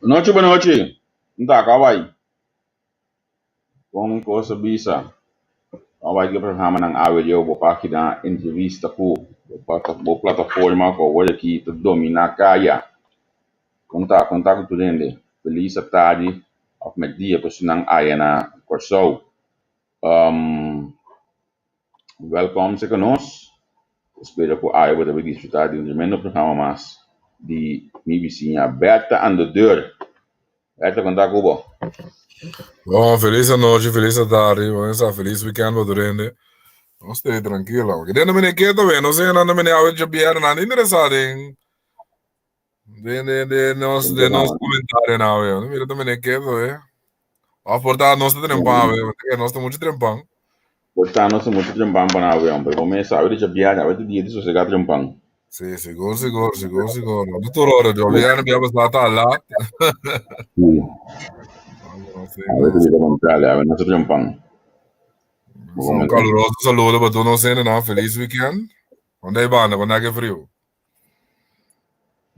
Bonochi, bonochi. Nta, kau bai? Kon kos a bisa? Kau bai ku e programanan awe dje bo página Entrevista ku bo plataforma ku awor aki ta dominá kaya. Kon ta? Kon ta ku tur hende? Felis atardi òf mèrdia pa esnan aya na Kòrsou. Wèlkòm serka nos. Spera ku awe bo ta bai disfrutá di un tremendo programa mas di mi bisiña Bertha aan de deur. Bertha, kon ta ku bo? Bon, felis anochi, felis atardi, bon sa, felis weekend pa tur hende. Nos ta trankilo. Ke den mene keto we, no sé nan mene awe djabièrnè, nan ta interesá den den den den nos den nos komentario nan awe. Mira ta mene keto we. Of por ta nos ta trempan awe, nos ta muchu trempan. Por ta nos ta muchu trempan pa nan awe, hombre. Bo mes sa, awe ta djabièrnè, awe ta dia di sosegá trempan. Sí, sigur, sigur, sigur, sigur. No ta tur ora, djabièrnè bia pasá ta lat. Sí. Awe ta dia kontrario, awe nos ta trempan. Un kaluroso saludo pa tur nos hendenan. Felis weekend. Unda e banda? Unda ke friu?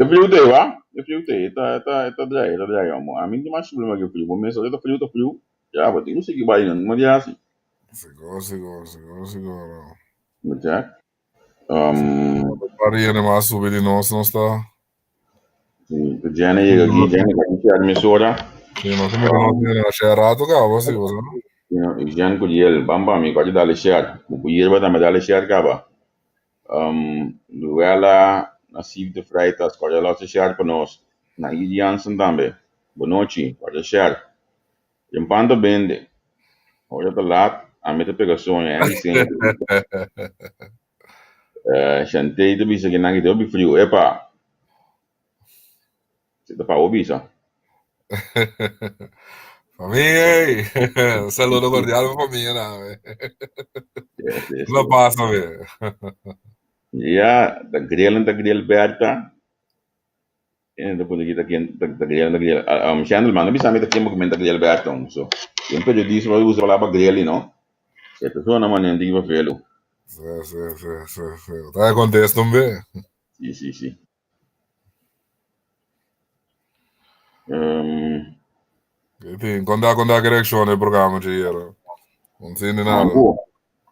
E friu ta ei wa, e friu ta ei, e ta e ta e ta drai, e ta drai omo. Ami no tin mas problema ku e friu, bo mes ora ta friu ta friu, ya bo tin ku sigui bai no tin di hasi. Sigur, sigur, sigur, sigur. Bo check. Par hende mas subi di nos, nos ta. Si, ku Jenny yega aki, Jenny ta aki share mesora. Si, nos a mira nos hende na share rato kaba, si, bo sa. Jen ku Jiel, ban pa mi, ku a dale share. Bo ku yerba tambe dale share kaba. Luella Nasib de Freitas, kòrda lòs e share pa nos. Nair Jansen tambe, bonochi, kòrda share. Den pan ta bende. Ora ta lat, ami ta pega soño, Andy Seña ta bisa. Shantey ta bisa ke nan ki ta hopi friu. Epa! Si ta pa bo bisa. Famia, ey. Un saludo cordial pa famia tambe. La pasa be. Ja, ta grill en ta grill Berta. En ta pone kita ken ta grill en ta grill. Chandler, manda bisa mi ta ken bo ta grill Berta un. So, un periodista por usa palabra grill, no? E persona manen di velo. Sí, sí, sí, sí, sí. Ta contesta un be. Sí, sí, sí. Tin, konta konta ki reakshon e programa dje yera? No ntende nada. No,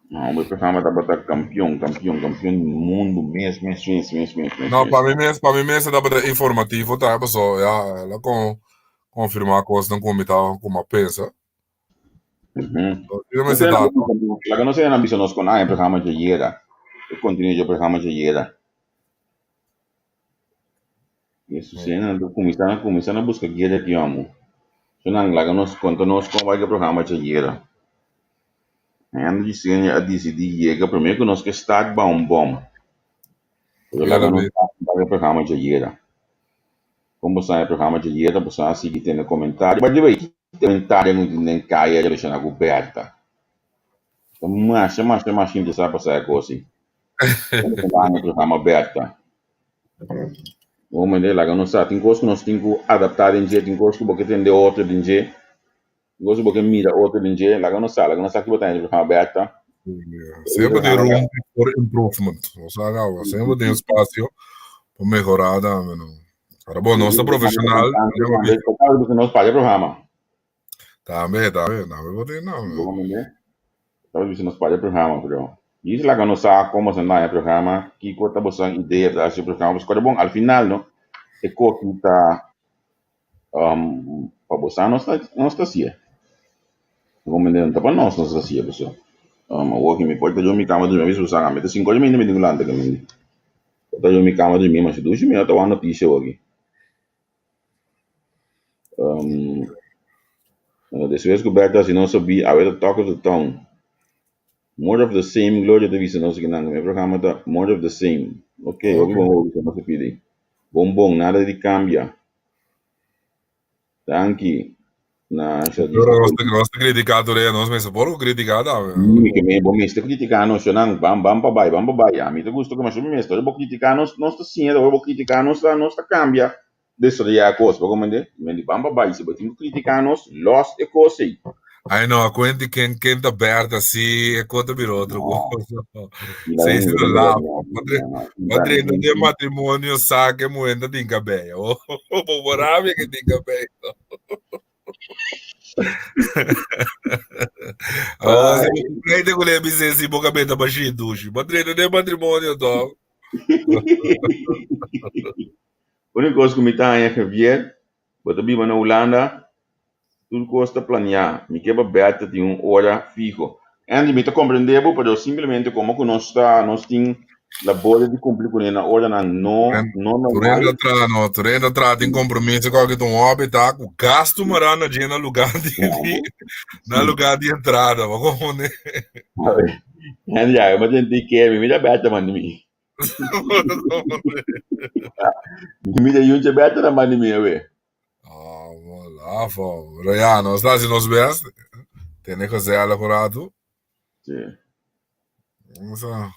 no, e programa tabata kampion, kampion, kampion di mundu mes, mes, mes, mes, mes, mes. No, pa mi mes, pa mi mes e tabata informativo tambe, paso ya, el a kon konfirmá kosnan ku mi ta ku mi a pensa. Laga nos nan bisa nos kon a e programa dje yera, e kontenido dje programa dje yera. E sucede nan kuminsá nan kuminsá na buska guia di aki amo. So nan laga nos konta nos kon bai ku e programa dje yera. Hende di senia a disidí yega promé ku nos ke start ba un bòm. Pero laga nos sa kon bai ku e programa dje yera. Kon bo sa e programa dje yera bo sa sigui tene komentario. By the way, Comentario cu tin den caya relaciona cu Berta. Ta masha masha masha interesa pa sa e cos ey. Como ta nan e programa Berta? Bo mende laga nos sa tin cos cu nos tin cu adapta den dje, tin cos cu bo ke tende otro den dje, tin cos cu bo ke mira otro den dje, laga nos sa, laga nos sa kibo ta den e programa Berta. Semper tin room for improvement. Nos sa caba, semper tin espacio pa mehora tambe no. Ahora bo, nos ta profesional. Nos paga programa. Tambe, tambe, tambe bo tin no. Tal vez nos paga programa, pero Dice la que no sa cómo se anda el programa, kiko ta bosan idea tras el programa. Pues bon, al final, no, e koki ta pa bosan no sta no sta hacia. Como me ta pa nos no sta hacia, pues. Awor mi por ta yo mi cama durmi, mi usa mi ta 5 mi mi lanta que mi. Ta yo mi cama durmi, mas dushi mi no ta wak noticia awor. Despues ku Berta hasi nos sabí, awe ta talk of the town. More of the same, Gloria ta bisa nos akinan. E programa ta more of the same. Ok, hopi bon hopi nos a pidi. Bon bon, nada di kambia. Danki na Pero nos ta nos ta critica tur e nos mester por critica tambe. Mi ke me bo mester critica nos shonan bam bam pa bai bam pa bai. Ami ta gusta ku masha mi mester. Ora bo critica nos nos ta siña ora bo critica nos ta nos ta cambia desaroyá kos bo comprende. Men di bam pa bai si bo tin ku critica nos los e kos ei. Ai no, a cuenta ken ken ta Berta si e kos ta bira otro kos. Si si no laf. Bo drenta den matrimonio sa ke muher ta tin cabello. Bo por rabia ke tin cabello. Oh, si bo pleite ku le bisé si bo cabello ta bashi dushi. Bo drenta den matrimonio toch. Único kos ku mi ta haña Javier, bo ta biba na Hulanda, Tur kos ta planeá. Mi ke pa Bertha tin un ora fiho. Andy, mi ta komprendé bo, pero simplemente komo ku nos ta, nos tin labor di kumpli kuné na oranan no, no normal. Tur hende ta traha, no. Tur hende ta traha, tin kompromiso ku ta un hòbi ta ku gastu mará na dje na lugá di, na lugá di entrada. Bo komprendé? Andy, ya, mi ta tende ke mi mira Bertha manda mi. Mi mira yunche Bertha ta manda mi awe. Ah, lafo. Pero ya, nos ta haci nos best. Tene gezellig un rato. Sí. Vamos a...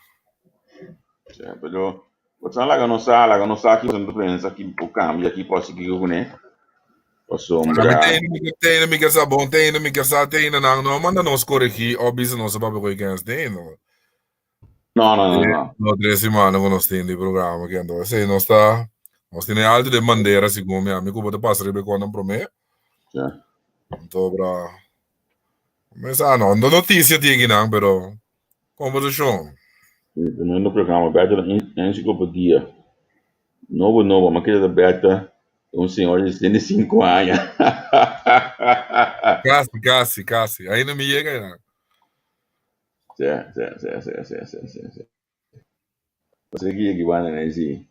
Sí, pero Bosan laga nos sa, laga nos sa ki bosan ta pensa ki por cambia, ki por sigui kuné. Pasobra. Mi tene, mi ke sa bon tene, mi ke sa tene nan no manda nos corregí o bisa nos papia ku kens tene. No, no, no, no. No, tres semana ku nos tin di programa ki anto esei nos ta nos tene alto den bandera segun mi ami ku bo ta pasa riba e konan promé. Ja. Anto bra mi sa no, no notisia tin akinan pero kombersashon. Sí, tremendo programa, Berta la enciclopedia. Nobo nobo, ma keda Berta un señor di 75 aña. Casi, casi, casi. Ainda mi yega ya. Sí, sí, sí, sí, sí, sí, sí, sí. Pasé ki banda na sí.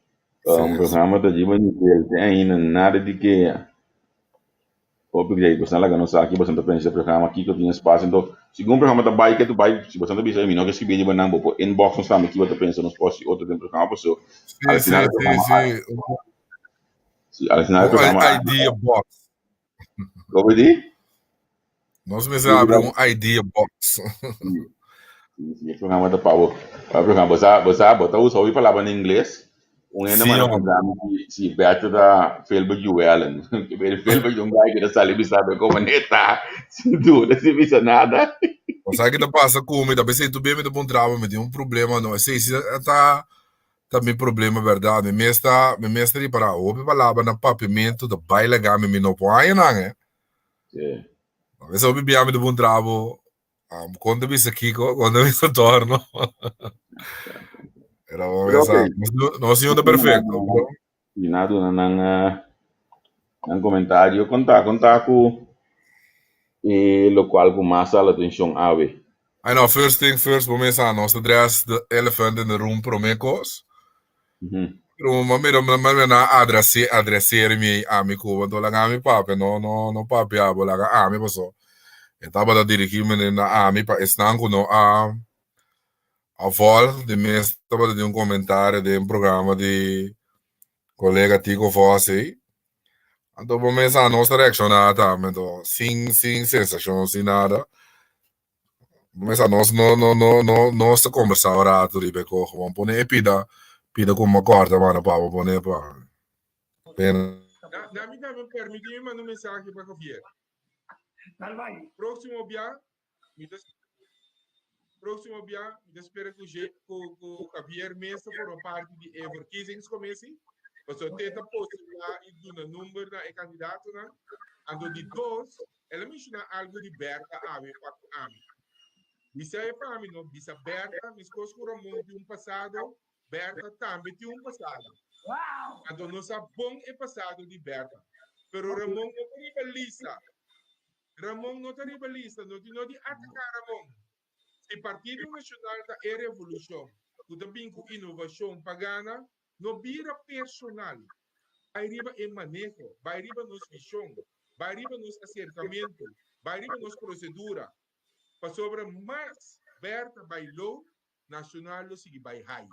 Un programa ta riba nivel, te ainda nada di kea. Hopi grei, bosan laga nos sa ki bosan ta pensa programa, kiko tin espacio. Entonces, segun programa ta bai, ke tu bai, si bosan ta bisa, mi no ke skribi riba nan, bo por inbox nos tambe ki bo ta pensa nos por hasi otro den programa, paso Sí, al sí, final sí, programa, sí. sí, al final Un programa, idea box. Como di? Nos mester abri un idea box. Sí, e programa ta pa bo. Pa programa, bo sa, bo sa, bo ta usa hopi palabra na ingles. Un hende Sí, manda hombre. programa si, si Beto ta Filbert Llewellyn. Que bene Filbert un guy que ta sali bisa be como neta, sin duda, sin bisa nada. Bo sa ki ta pasa ku mi, ta pesei tu bien mi ta puntra bo, mi tin un problema no. Esei si ta ta mi problema berdad. Mi mes ta, mi mes ta ripará hopi palabra na papiamentu ta bai laga mi, mi no por haña nan, eh. Sí. A veces hopi bia mi ta puntra bo, um, kon ta bisa kiko, kon ta bisa torno. Pero bo Pero mesa, ok. no, no si un ta perfecto. Pero, Y na duna nan, eh, nan comentario. Konta, konta ku e lokual ku mas ala atenshon awe. I know, first thing first, bo mesa, nos ta address the elephant in the room prome kos. Pero ma mira, ma mira na adresse, adresseer mi ami ku, want laga ami papia, no, no, no papia abo, laga ami paso. E tabata dirigí mi na ami pa esnan ku no a a volg di mes tabata tin un komentario den programa di kolega Tico Vos ei. Anto bo mes a nos ta reakshoná tambe, anto sin sin sensashon, sin nada. Mesa nos no no no no nos ta kombersá un rato riba e koho. Bo pone e pida pida ku bo kòrta manda pa bo pone pa pena. Na na mi tambe permití mi manda un mensahe pa Javier. Próksimo bia mi ta próksimo bia mi ta spera ku Je ku ku Javier mes ta forma parti di e verkiezingscommissie. Pasobra te ta postulá i duna number na e kandidatonan. Anto di dos, El a menshoná algu di Berta awe pa ku ami. Bisa e pa mi no, bisa Berta, meskos ku Ramon tin un pasado, Berta tambe tin un pasado. Anto nos sa bon e pasado di Berta. Pero Ramon no ta riba lista. Ramon no ta riba lista, no tin no di ataká Ramon. Si Partido Nashonal ta e revolushon ku ta bin ku inovashon pa gana, No bira personal. Bai riba e maneho, bai riba nos vision, bai riba nos aserkamentu, bai riba nos prosedura. Pasobra mas Berta bai low, Nacional lo sigui bai high.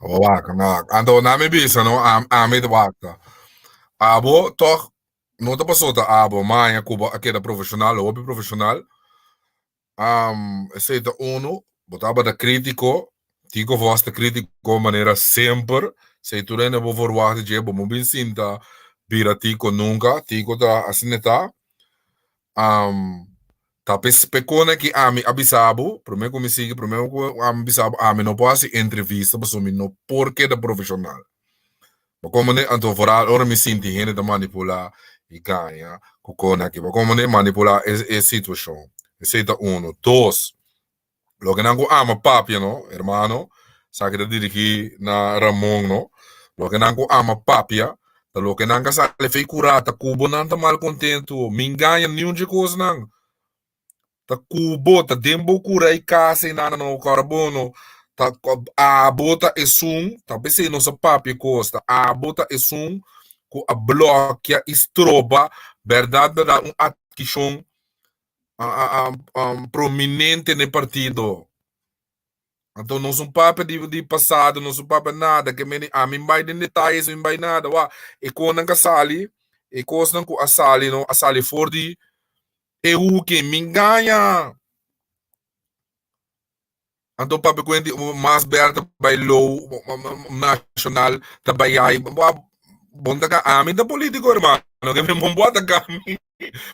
Wak, wak. Anto na mi bisa no, ami ta wak. Abo toch no ta paso ta abo maña ku bo a keda profesional, hopi profesional. Esei ta unu, bo tabata krítiko, Tico Vos ta krítiko manera semper, esei tur hende bo verwagt di dje, bo no bin sinta bira Tico nunka, Tico ta asina e ta. Ta p'e ki ami a bisa bo, promé ku mi sigui, promé ku ami bisa bo, ami no por hasi entrevista pasobra mi no por keda profeshonal. Bo komprende? Anto vooral ora mi sinti hende ta manipulá i gaña ku kon aki. Bo komprende? Manipulá e e situashon. Esei ta uno. Dos, loke nan ku ama papia no, hermano, esaki ta dirigí na Ramon no, loke nan ku ama papia ta loke nan ka sali fei kurá, ta ku bo nan ta mal kontentu, mi n'gaña niun dje kosnan. Ta ku bo ta den bo kura i kasa i nana no kòrda bo no ta abo ta esun ta p'esei nos a papia kos ta abo ta esun ku a blòkia i stroba bèrdat bèrdat un atkishon prominente na e partido. Anto nos no papia di di pasado nos no papia nada ke meni ami bai den detayes mi bai nada wak e kosnan ka sali e kosnan ku a sali no a sali for di E huki mi gaña. Anto papia ku hende mas bèr ta bai lou nashonal ta bai ai bon ta ami ta politiko hermano ke mi bon bo ataka mi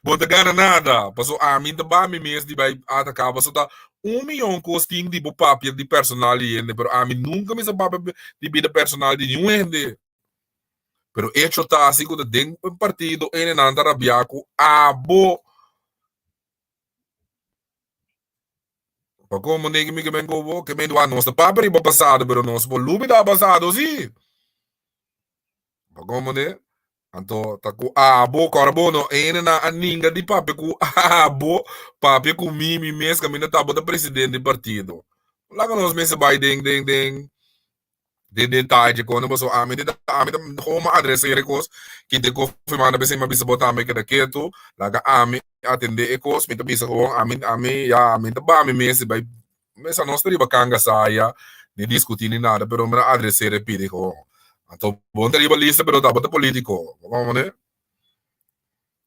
bo ta gana nada paso ami ta ba mi mes di bai ataka paso ta un miyon kos tin di bo papia di personal di hende pero ami nunka mi sa papia di bida personal di niun hende. Pero hecho ta asi ku ta den un partido hendenan ta rabia ku abo. Pa komo negi mi ke men ku bo ke men wak nos ta papia riba pasado pero nos por lubida pasado si. Pa komo ne anto ta ku abo kòrda bo no hendenan a ninga di papia ku abo papia ku mi mi mes kaminda ta bo ta presidente di partido. Laga nos mester bai den den den Den detaye kono paso ami di ami ta gewoon ma adresera e kos ki den koffie manda p'esei mi a bisa bo tambe keda ketu laga ami atende e kos mi ta bisa gewoon ami ami ya mi ta ba mi mes bai mesa nos ta riba kanga saya ni diskuti ni nada pero mi a adresera e pidi gewoon. Anto bon ta riba lista pero tabata politico. Bo comprende?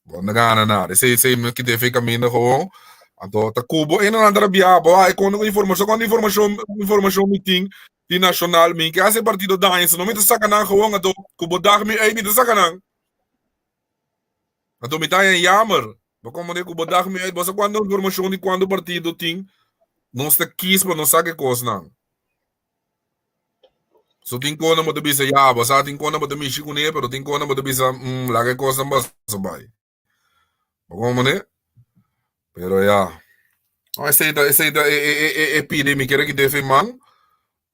Bo no gana nada. Esei esei mi kite fe kaminda gewoon. Anto ta kubo e nan ta bia bo ai kono informashon kono informashon informashon mi tin di nashonal mi ke hasi partido daño si no mi ta saka nan gewoon anto ku bo dag mi ei mi ta saka nan. Anto mi ta haña yamer. Bo komprende ku bo dag mi uit bo sa kuantu informashon di kuantu partido tin nos ta kis pa nos saka e kosnan. So tin kona bo ta bisa ya, bo sa tin kona bo ta mishi kuné, pero tin kona bo ta bisa mm, laga e kosnan pasa bai. Bo komprende? Pero ya. No, esei ta, esei ta e, e, e, e, e pide mi kere kite fe man.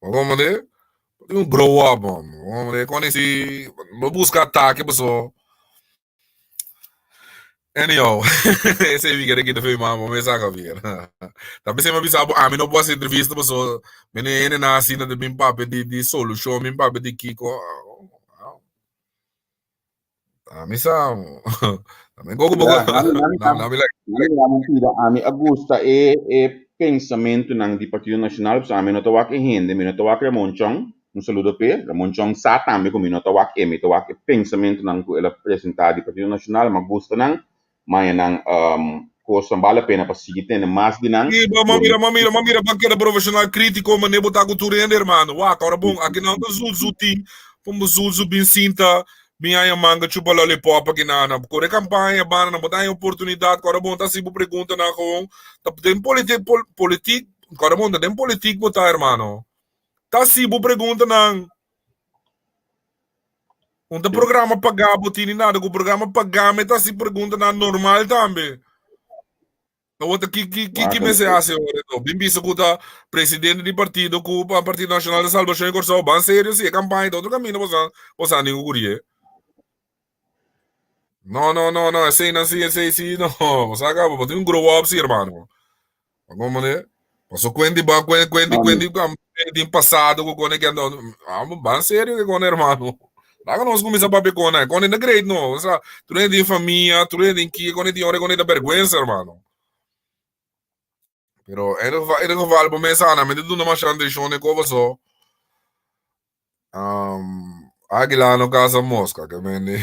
Bo komprende? Tin un grow up, man. Bo komprende? Kone si bo buska atake, paso. Anyhow, esei mi kere kita fe mama, me saca weer. Ta pensei me bisa bo, ami no por haci entrevista paso mene hende na asina de bin papia di di solucion, bin papia di kiko. Ami sa, ami gogo bogo. Ja, nami, nami, Na, nami like. nami, nami pida, ami a gusta e e pensamentonan di Partido Nacional, pasobra ami no ta wak e hende, mi no ta wak Ramon Chong. Un saludo p'e. Ramon Chong sa tambe ku mi no ta wak e, mi ta wak e pensamentunan ku el a presentá di Partido Nacional, m'a gusta nan, maña nan kosnan bal la pena pa sigui tende mas di nan. Sí, bo, m'a mira, m'a mira, m'a mira, bo a keda profesional krítiko manera bo ta ku tur hende, hermano. Wak, ora bon, aki nan ta zulzu tin, pon bo zulzu bin sinta, bin haña manga chupa lollipop aki nan. Nan kore kampaña banda, nan bo ta haña oportunidat, ora bon ta hasi bo preguntanan gewoon. Ta den politik, politik, ora bon ta den politik bo ta, hermano. Ta si bo preguntanan. Un ta programa pagá bo tini nada ku programa pagá me ta si preguntanan normal tambe. Awor ta ki ki ki ki mester hasi awor enton? Bin bisa ku ta presidente di partido ku pa Partido Nacional de Salvacion di Kòrsou ban serio si e kampaña ta otro kaminda boso boso a ningu kurie. No no no no eseinan si esei si no boso a kaba bo tin un grow up si hermano. Como ne? Paso cuenti ba cuenti cuenti cuenti cuenti pasado ku kone ke ando ban serio ke kone hermano. Laga nos kuminsa papia kone. Kone na great no. O sea, tu ne tin famia, tu ne tin ki, kone tin ora kone ta vergüenza hermano. Pero en ieder geval, bo mesa ana, me te duna masha atención ne koba so. Um, Águila no casa mosca, que mende.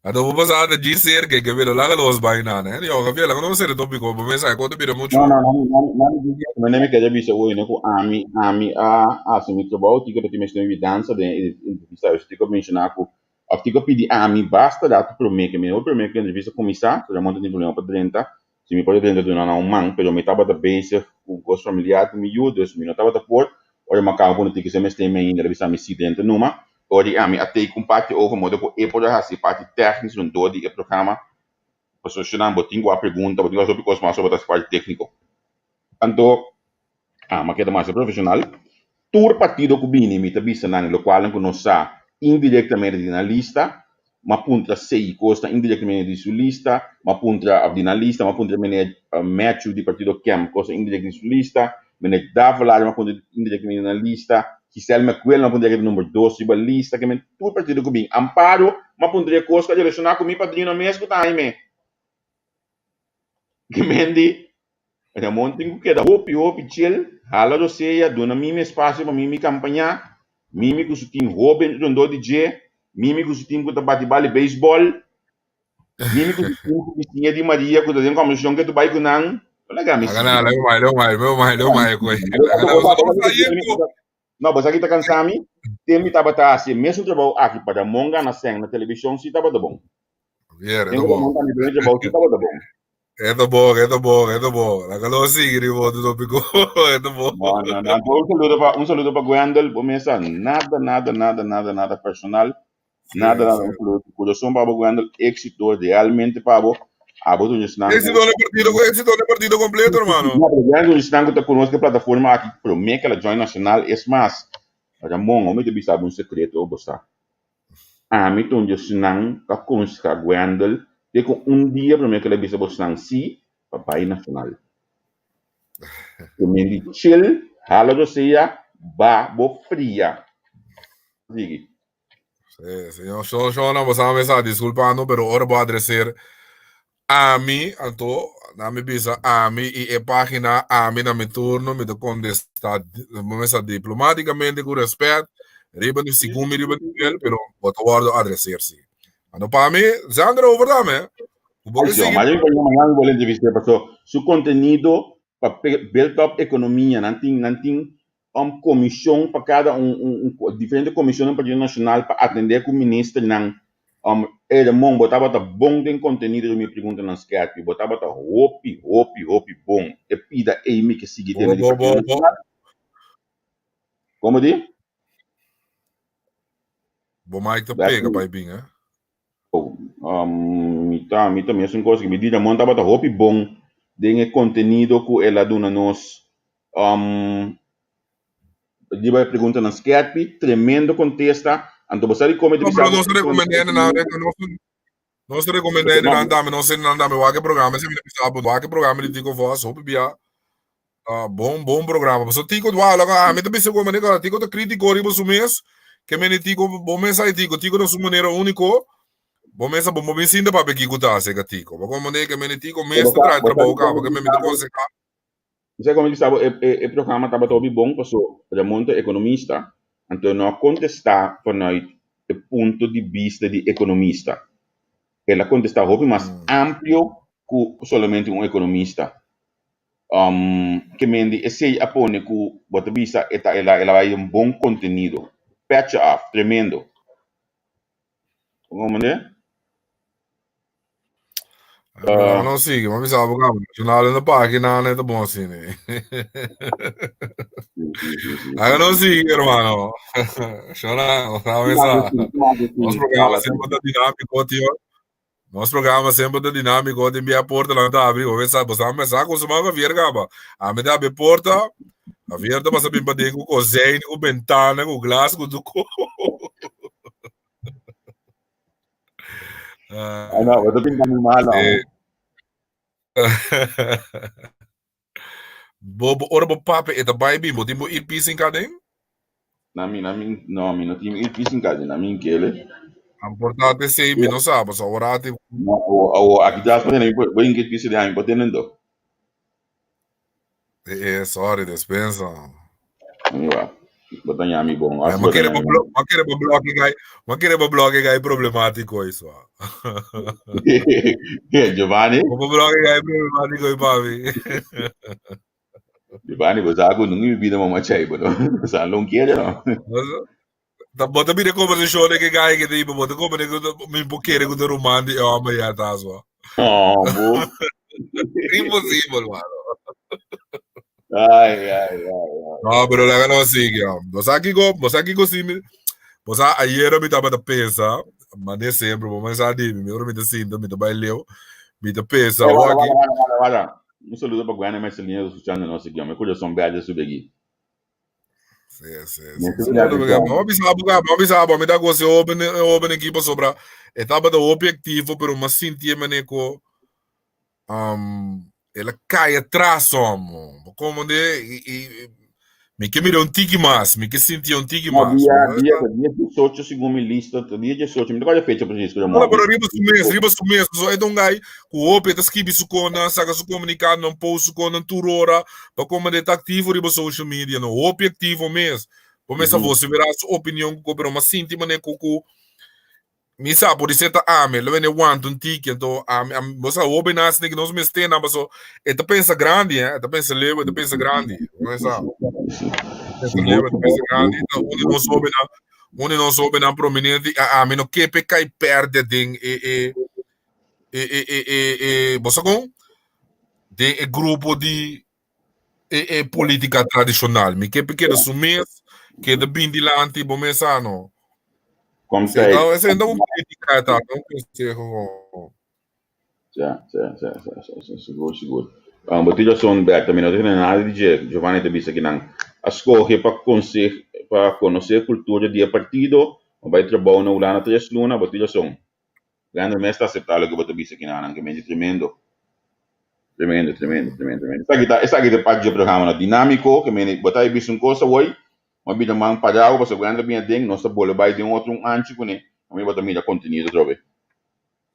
Anto bo pasá de djis cerca que velo laga los vaina, né? Yo, Javier, laga no ser tópico, bo mesa ko te bira mucho. No, no, no, no, no, no, no, mi quería bisa hoy, no, ku ami, ami a hasi mi trabou, tiko ta tin mi danza den entrevista, dus tiko menciona ku, of tiko pidi ami basta rato prome ke mi, prome ke entrevista kuminsá, so Ramon ta tin problema pa drenta, Si mi por a drenta duna nan un man, pero mi tabata bezig ku kos familiar ku mi yu, dus mi no tabata por. Ora mi a kaba ku no tin kisa mester mi ainda, el a bisa mi si drenta numa. Ora di ami a take un parti over modo ku e por a hasi e parti tèknis rondó di e programa. Pasobra si nan bo tin ku a pregunta, bo tin ku a hasi hopi kos mas sobre ta parti tékniko. Anto ami a keda masha profeshonal. Tur partido ku bini mi ta bisa nan lokualnan ku nos sa indirektamente di nan lista, m'a puntra sei kosnan indirektamente di su lista, m'a puntra of di nan lista, m'a puntra meneer Matthew di partido kem kosnan indirekt di su lista, meneer Davelaar m'a puntra indirektamente di nan lista, Giselle McQuill m'a puntra ke ta number dos riba lista, ke men tur partido ku bin. Amparo m'a puntra e kos ku a relashoná ku mi padrino mes ku ta haña Ke men di Ramon tin ku keda hopi hopi chill, hala rosea, duna Mimi espasio pa Mimi kampañá, Mimi ku su tim hóben rondó di dje, Mimi ku su tim ku ta bati bal di beisbòl, Mimi ku su tim ku bisiña di Maria ku ta den kòmbersashon ke ta bai ku nan. No laga mi sigui. No, bo sa ki ta kansa mi? Te mi tabata hasi e mesun trabou aki pa Ramon gana sèn na televishon si tabata bon. Ten ku Ramon gana e trabou si tabata bon. E ta bon, e ta bon, e ta bon. Laga nos sigui riba otro tópiko. E ta bon. No, no, no. Anto un saludo pa, un saludo pa Gwendel. Bo mesa nada, nada, nada, nada, nada personal. Nada, nada. Un saludo di corazón pa bo, Gwendel. Éxito realmente pa bo. Abo ta un esnan ku. Éxito den partido, éxito den partido completo, hermano. No, pero Gwendel un esnan ku ta konoske plataforma aki promé ku el a join Nacional. Es mas, Ramon, mi ta bisa bo un sekreto, bo sa. Ami ta un di esnan ku a konsehá Gwendel te ku un dia promé ku el a bisa bosnan sí pa bai Nacional. Ku men di chill, hala rosea, ba bo fria. Sigui. Sí, señor Shona, bo sa mesa disculpa no, pero ora bo adreser ami, anto na mi bisa ami i e página ami na mi turno mi ta contesta, bo mesa diplomáticamente ku respet. Riba ni segun mi riba nivel, pero bo ta wòrdu adreseer si. Anto pa mi, Xander over tambe. Ku bo ke Ay, sigui. maar yo mañana mi bol'e entrevist'é paso su kontenido pa build up ekonomia, nan tin nan tin un komishon pa kada un un un diferente komishonnan Partido Nashonal pa atendé ku ministernan. Um, Edemon, bo tabata bon den kontenido di mi preguntanan skèrpi, bo tabata hopi, hopi, hopi bon. E pida ei mi ke sigui Bo tende di bo Partido bo bo Nashonal. Komo di? Bo mic ta Bèt pega bai bin, eh? Um, mi ta, mi ta mesun kos ku mi di Ramon tabata hopi bon den e kontenido ku el a duna nos. Um, riba e preguntanan skèrpi, tremendo kontesta. Anto bo sa di kome ta No, bisa pero bo nos ta rekomendá nan, nos nos ta rekomendá nan tambe, nos nan tambe wak e programa, esei mi ta bisa bo, wak e programa di Tico Vos, hopi bia Ah, bon, bon programa. Paso Tico dwala, ah, mi ta bisa ku manera, Tico ta crítico riba su mes, ke meni Tico, bo mes ai Tico, Tico na su manera único, bo mes bo bo sinta papia kiko ta hace ka Tico. Bo como manera ke meni Tico mes ta traha trabou ka, porque mi ta aconseja. Bo sa como mi bisa bo, e, e, e programa tabata hopi bon, paso Ramon ta economista, anto no a contesta vanuit e punto di bista di economista. El a contesta hopi mas amplio ku solamente un economista. Um, ke men di esei a pone ku bo ta bisa e ta el a el a bai un bon kontenido. Petje af, tremendo. Comprende? Uh, no sigue, ma bisa bo kaba. Nacional na pagina na ta bon asina. Aga no sigue, hermano. Shona, otra vez. Nos programa siempre ta dinámico, tío. Nos programa semper ta dinámiko, tin bia porta nan ta abri, bo sa, bo sa me sa ku suma Javier kaba. A mi ta abri porta, Javier ta pasa bin paden ku kozijn, ku bentana, ku glas, ku tuko. Ah, no, bo ta pinta mi malo. Sí. Bo, bo, ora bo papia e ta bai bin, bo tin bo earpiece in kaden? Na mi, na mi, no, mi no tin earpiece in kaden, na mi inkele. Importante esei, mi no sa, pasobra ora ati. No, awo, awo, aki tras pa tene, bo in earpiece de ami pa tene ento. Eh, eh, sorry, despensa. Mi wa. Bo ta ñami bon. Eh, ma kere bo blok, ma kere bo blok gai, ma kere bo blok gai problematico isso. Giovanni. Bo blok gai problematico i papi. Giovanni, bo sa ku nunca mi vida mama chai, bo no. Sa non quiere no. Ta bo ta bira conversacion de que gai que te bo ta come de mi bo kere ku te ruman di hombre ya ta so. Oh, bo. Imposible, mano. Ai, ai, ai, ai. No, pero laga no sigui. Bo sa kiko, bo sa kiko si mi, bo sa ayera mi tabata pensa, mane sempre, bo mane sa di mi, ora mi ta sinta, mi ta bai leu, mi ta pensa, Eh, oh, wala, aki, wala, wala, wala, wala. Un saludo pa Gwen Marcelino escuchando nos aquí. Mi corazón berde sube aquí. Sí, sí, Mi sí. sube la atención. Mama bisa bo, mama bisa bo, mi ta goze hoben, hoben equipo sobra. Etapa de hopi activo, pero mas sinti mane ko um, el a cai atrás, homo. Como de, y, y, mi ke mira un tiki mas, mi ke sinti un tiki No, mas. dia, Mi dia, dia 18, según mi lista, dia 18, mi no acuerdo fecha precies, pero No, pero riba su mes, riba su mes. So, e un guy ku hopi ta skibi su kona, saka su komunikado, nan post su kona tur ora, pa como de ta aktivo riba social media, no hopi aktivo mes. Bo mes a vos verá su opinion ku pero mas sinti mane ku ku Mi sa por ser ta ami, lo vene want un tiki, anto ami, ami, bo sa hopi nas ni nos mester na paso, e ta pensa grandi, eh, e ta pensa leu, e ta pensa grandi, bo sa. Pensa leu, e ta pensa grandi, ta un di nos hobennan, un di nos hobennan prominente, a ami no ke pe kai perde den e e e e e e e bo sa kon? Den e grupo di e e politica tradicional. Mi ke pe keda su mes, keda bin dilanti, bo mes sa no. Kom Sí, tijd. ta, ese ta un crítica, ta un consejo. Ja, ja, ja, ja, ja, ja, sigur, sigur. Um, bo tin razon, Berta, mi no ta kende nada di dje, Giovanni ta bisa kinan. A scoge pa conse, pa conoce cultura di e partido, bo bai trabou na Hulanda tres luna, bo tin razon. Leandro mes ta acepta loke bo ta bisa kinanan ke menti tremendo. Tremendo, tremendo, tremendo, tremendo. Esaki ta, esaki ta parti dje programa no dinamico, ke meni bo ta bisa un cosa hoy, ma bida man parao pasobra Leandro bini aden, nos ta bole bai den otro un anchi cune, ami bo ta mira contenido atrobe.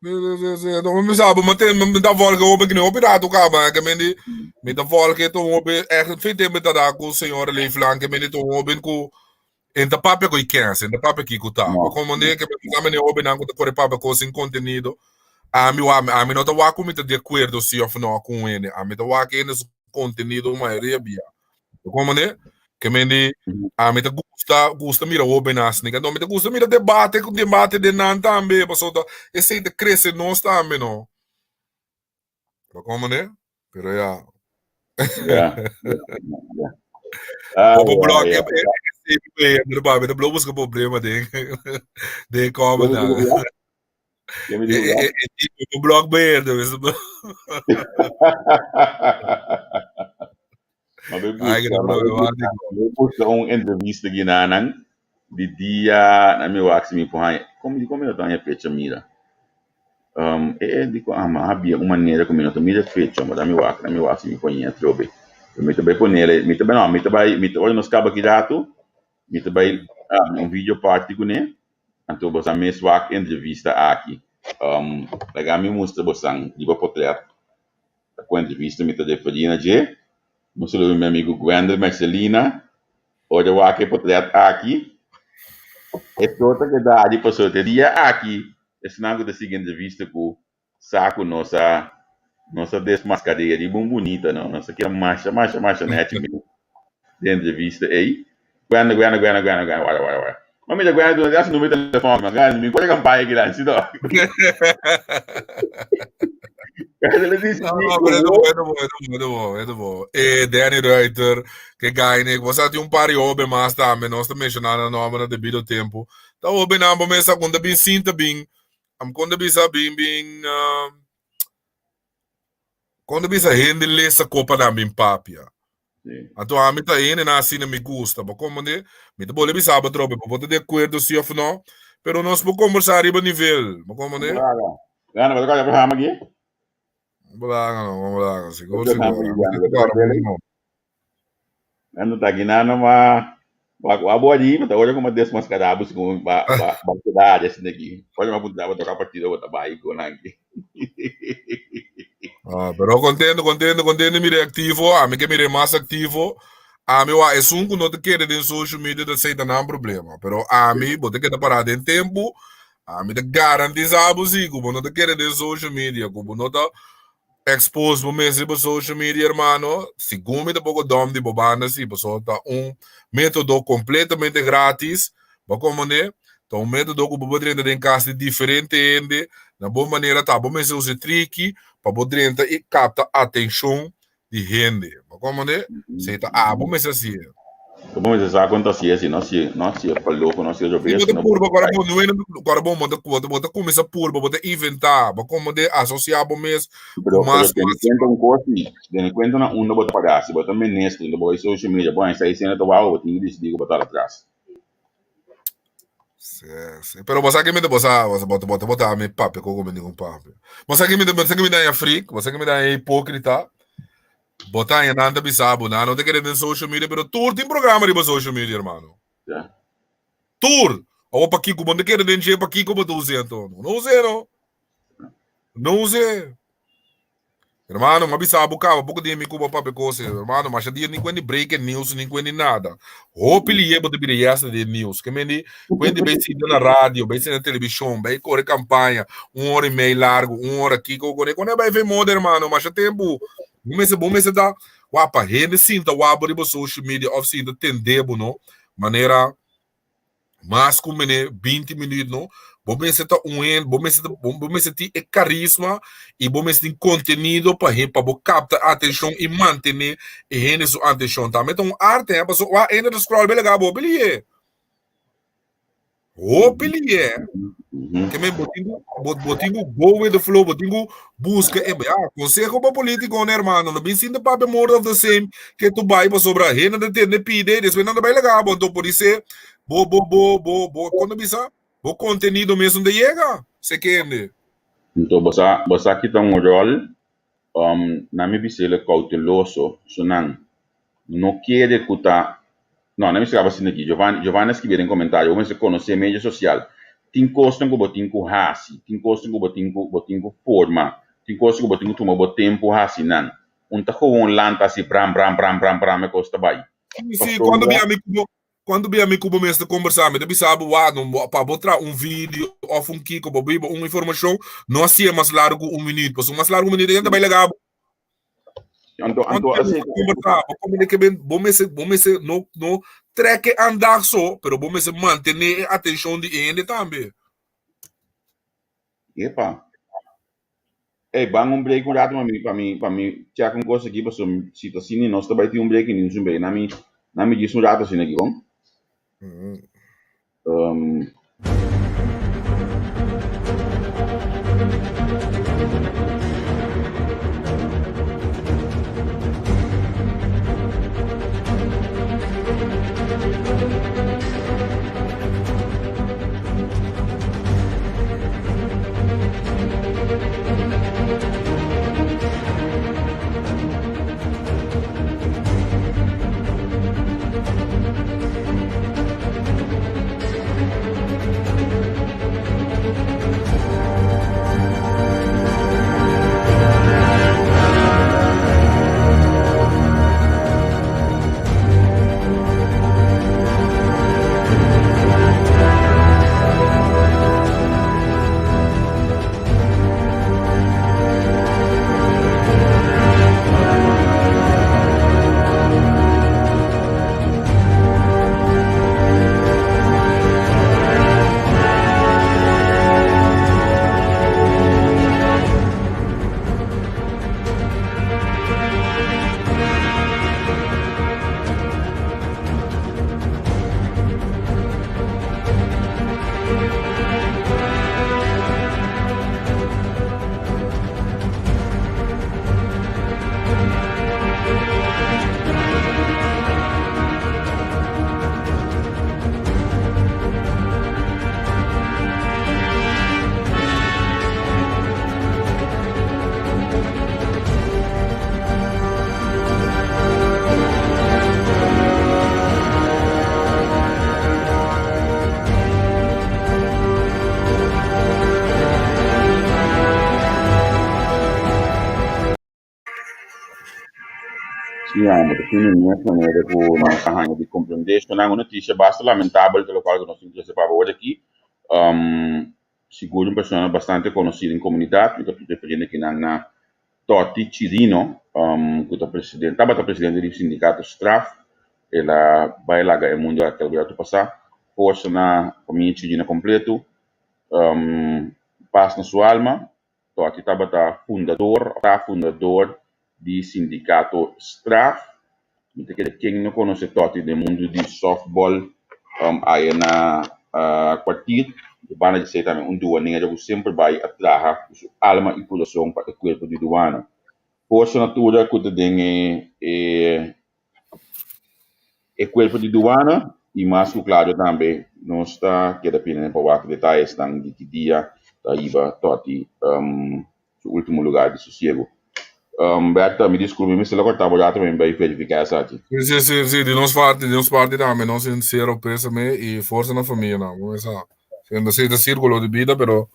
Sí, sí, sí, sí. Enton, mi sa, bo te, mi ta volge hopi kine hopi rato kaba, ke meni, mi ta volge to hopi, echt, fin tempo mi ta da ku señora Leeflang, ke meni to hopi ku. En ta papia ku i kens, en ta papia kiko ta. No. Komo ne ke mi mene hobennan ku ta kore papia kos sin kontenido. Ami wa ami no ta wak ku mi ta di akuerdo si òf no ku un hende. Ami ta wak hende su kontenido mayoria bia. Komo ne ke mende ami ta gusta gusta mira hobennan asina. Anto mi ta gusta mira debate ku debate den nan tambe pasobra esei ta krese nos tambe no. Komo ne? Pero ya. Ja. Ja. Ah, Bobo ja, blok ja. e pa mi blok busca problema den den comment Como dan. digo, ja? ¿Qué me E digo, ja? e e tipo blok beheerder is Maar we Ai, que busca, maar we problema. busca, we busca un entrevista ginanan di dia na mi wax mi po como di como eu tenho fecha mira. Um, e e dico ah, ma había un manera como eu mira fecha, maar dan mi wak mi po trobe. Mi te bai ponele, mi te bai no, mi te bai, mi te ora nos caba ki rato, mi te bai ah, un video party kuné. Anto bosan mes wak entrevista aki. Um, laga mi mustra bosan riba potret. Ku entrevista mi ta referí na dje. Un saludo mi amigo Gwendel Marcelina. Ora wak e potret aki. E tota ke dadi paso te dia aki esnan ku ta sigui entrevista ku sa ku nos a nos a desmascaré riba un bunita no. Nos a keda masha masha masha nechi mes den entrevista ei. Gwendel Gwendel Gwendel Gwendel Gwendel wara wara wara. Ma mira Gwendel duna su numero di telefòn mas Gwendel mi kore kampaña kinan si no. Gwendel a No, disidí no, ku pero eto wo bo, eto bo, eto bo, eto bo, eto bo. Eh, Danny Ruiter, ke Gainek, bo sa tin un par di hoben mas tambe, nos ta menshoná nan nomber na debido tempo. Ta hobennan bo mester kon ta bin sinta bin, am kon ta bisa bin bin, ah, kon ta bisa hende lesa kopa nan bin papia. Sí. Anto ami ta hendenan asina mi gusta, bo komprende? Mi ta bolbe bisa bo atrobe, bo por ta di akuerdo si òf no, pero nos por kombersá riba nivel, bo komprende? Bulaga. Gana, bo ta kòrda programa aki? Bulaga no, bulaga, sigur, Programa sigur. aki, Ami Gana, ta bo ta kòrda kòrda bon no. Gana ta ginano ma wa wa bo allí, ma ta ora como desmascarado según ba ba ba quedar asina aki. Ora ma puntra bo toca partido bo ta bai con aki. Ah, pero contento, contento, contento mire activo. Ami ke mire mas activo. Ami wa esun ku no te kere den social media ta sei ta nan problema. Pero ami bo te keda para den tempo. Ami ta garantisa bo si ku bo no ta kere den social media, ku bo no ta expose bo mes riba social media, hermano. Segun mi ta poko dom di bo banda si, pasobra ta un metodo completamente gratis. Bo komprende? Ta un metodo ku bo por drenta den kas di diferente hende na bo manera ta. Bo mester usa e triki pa bo drenta i kapta atenshon di hende. Bo komprende? Esei ta abo mester hasié. Bo mester sa kon ta hasié si no hasié, no hasié pa loko, no hasié Si robes, bo ta no purba kora bo nuena kora bo bo ta bo ta kuminsá purba, bo ta inventá, bo komprende? Asosiá bo mes ku Pero, pero mas tene mas. kuenta un kos si, tene kuenta na unda bo ta pagá. Si bo ta minister, unda bo bai social media, bo haña sa esena ta wou, bo tin ku disidí ku bo ta atras. Sí, sí. Pero bo sa que mi te bo sa, bo bo bo bo ta mi papia koko mi ningún papia. Bo sa que mi te bo sa que mi da freak, bo sa que mi da hipócrita. Bo ta nan ta bisa bo nan no te quere den social media, pero tur tin programa riba social media, hermano. Ja. Tur. Awo pa kiko bo no te quere den dje, pa kiko bo ta usa anto? No usa no. No usa. Hermano, m'a bisa bo caba poco dia mi cu bo papia cos, hermano, masha dia ni cuenti breaking news, ni cuenti nada. Hopi liye bo ta bira yesterday news. Ke mendi, cuenti bay sinta na radio, bay sinta na television, bay corre campaña, un hora y meia largo, un hora kiko, kone, kone bay fe moda, hermano, masha tempo. Bo mester, bo mester ta, wapa, hende sinta wak bo riba social media of sinta tende bo, no? Manera, Mas ku mene 20 minuut no, bo mester ta un hende, bo mester ta, bo mester tin e karisma i bo mester tin kontenido pa he, pa bo kapta atenshon i mantené e hende su atenshon. Tambe ta un arte, hè, pasobra wak hende ta scroll bele gaba hopi lihe. Hopi lihe. Ke men bo tin ku, bo, bo tin ku go with the flow, bo tin ku buska e, ya, konseho pa politikonan hermano, no bin sinti papia more of the same ke tu bai pasobra hende ta tende pide, despues nan ta bai laga bo, anto podise bo, bo, bo, bo, bo, kon ta bisa? Bo kontenido mes no ta yega, sekende. Anto bo sa, bo sa kita un ròl, um, nan mi bis'el kouteloso, so nan no kere ku ta no, nan mi skraba asina aki, Giovanni, Giovanni a skibi den komentario, bo mester konosé medio sosial. Tin kosnan ku bo tin ku hasi, tin kosnan ku bo tin ku bo tin ku forma, tin kosnan ku bo tin ku tuma bo tempu hasi nan. Un ta gewoon lanta hasi bram bram bram bram bram e kos ta bai. Sí, sí, cuando Pasobra mi ami ku bo. Kuantu bia mi ku bo mester kombersá, mi ta bisa bo wak no pa bo traha un video òf un kiko bo biba un informashon no hasié mas largu ku un minüt pasobra mas largu ku un minüt e hende ta bai laga bo. Anto Kuantu anto bia bo así ta kombersá bo komunika ben bo mester bo mester no no trèk e andag so pero bo mester mantené e atenshon di e hende tambe. Epa. Ey, ban un break un rato pa mi, pa mi, pa mi check un cosa aquí, pasobra si ta asina nos ta bai tin un break y ni un break. Na mi, na mi djis un rato asina aquí, bon? Um, Sí, amo, ta tin mes manera ku nos a haña di komprendé esnan un notisia basta lamentabel ta lokual ku nos tin trese pa bo aki. Sigur un persona bastante konosí den komunidat, mi ta refiriendo kinan na Toti Chirino, ku ta presidente, tabata presidente di sindikato Straf, el a bai laga e mundu aki algun ratu pasá. Forsa na famia Chirino kompletu, pas na su alma. Toti tabata fundador, ta fundador di sindikato Straf. Mi ta kere ken no konosé Toti den mundu di sòftbòl aya na Kwartier. Di banda di esei tambe un duanero ku semper bai a traha ku su alma i kurason pa e kuerpo di duana. Forsa na tura ku ta den e e kuerpo di duana i mas ku klaro tambe nos ta keda pidi pa wak detayesnan di ki dia ta hiba Toti su ultimo lugar di sosiego. Bertha, mi disculpa, mi mester a corta bo rato pa mi bai verifica esaki. Si, si, si, si, di nos parti, di nos parti tambe, nos sincero pésame y forsa na familianan, bo sa. Siendo así, ta círculo di bida, pero,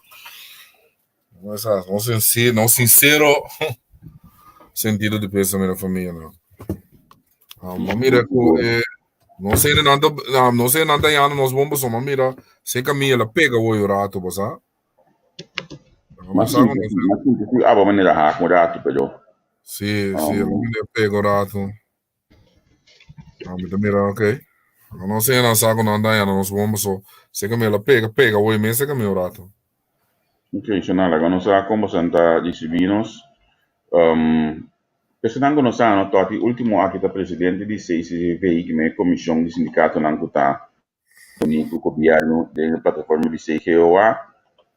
bo sa, nos sincero, nos sincero sentido di pésame na familianan. Ah, ma mira ku eh, no sé nan ta, no sé nan ta yanda nos bon pasobra, ma mira, se camilla la pega hoy un rato, bo sa. Mas sinti si abo manera haak un ratu pero. Sí, sí, um, manera pega un ratu. Ah, mi ta mira, ok. No sé nan sa ku nan daña nos bomba so. Sé que me la pega, pega hoy mes sé que me un rato. Ok, so nada, cuando sa como santa recibimos, um, personan ku no sa no toti último aki ta presidente di CCV, que me comisión di sindicato nan ku ta Uní ku gobièrnu den e plataforma di CGOA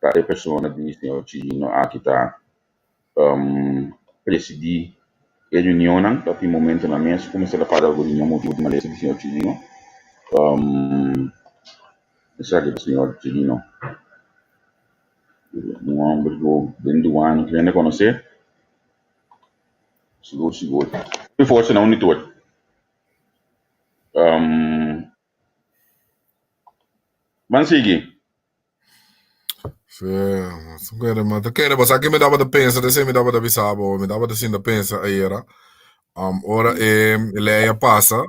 ta e persona di señor Chirino aki ta presidí e reunionnan. Ta tin momentonan mes ku mester a para algun reunion motibu di malesa di señor Chirino. Esaki ta señor Chirino, un hòmber ku den duana tur hende konosé. Sigur sigur. Tin forsa na uni tur. Ban sigui. Sí, kere, ma ta kere, basa ke mi tabata pensa, te mi tabata bisa bo, mi tabata sinta pensa ayera. Um, ora e lei a pasa,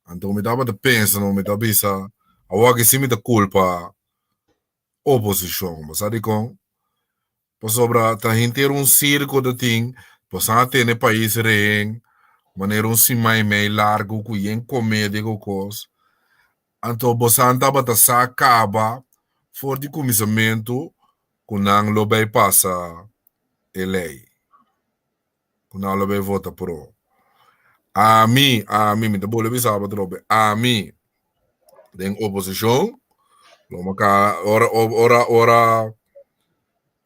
Anto mi tabata pensa, no, mi ta bisa, awor aki si mi ta kulpa oposishon. Bo sa dikon? Pasobra ta henter un sirko ta tin, boso a tene pais rehen manera un siman i mei largu ku yen komedia ku kos. Anto boso tabata sa kaba for di kuminsamentu ku nan lo bai pasa e lei, ku nan lo bai vota pro. Ami, ami, mi ta bolbe bisa bo atrobe, ami den oposishon lo maka ora ora ora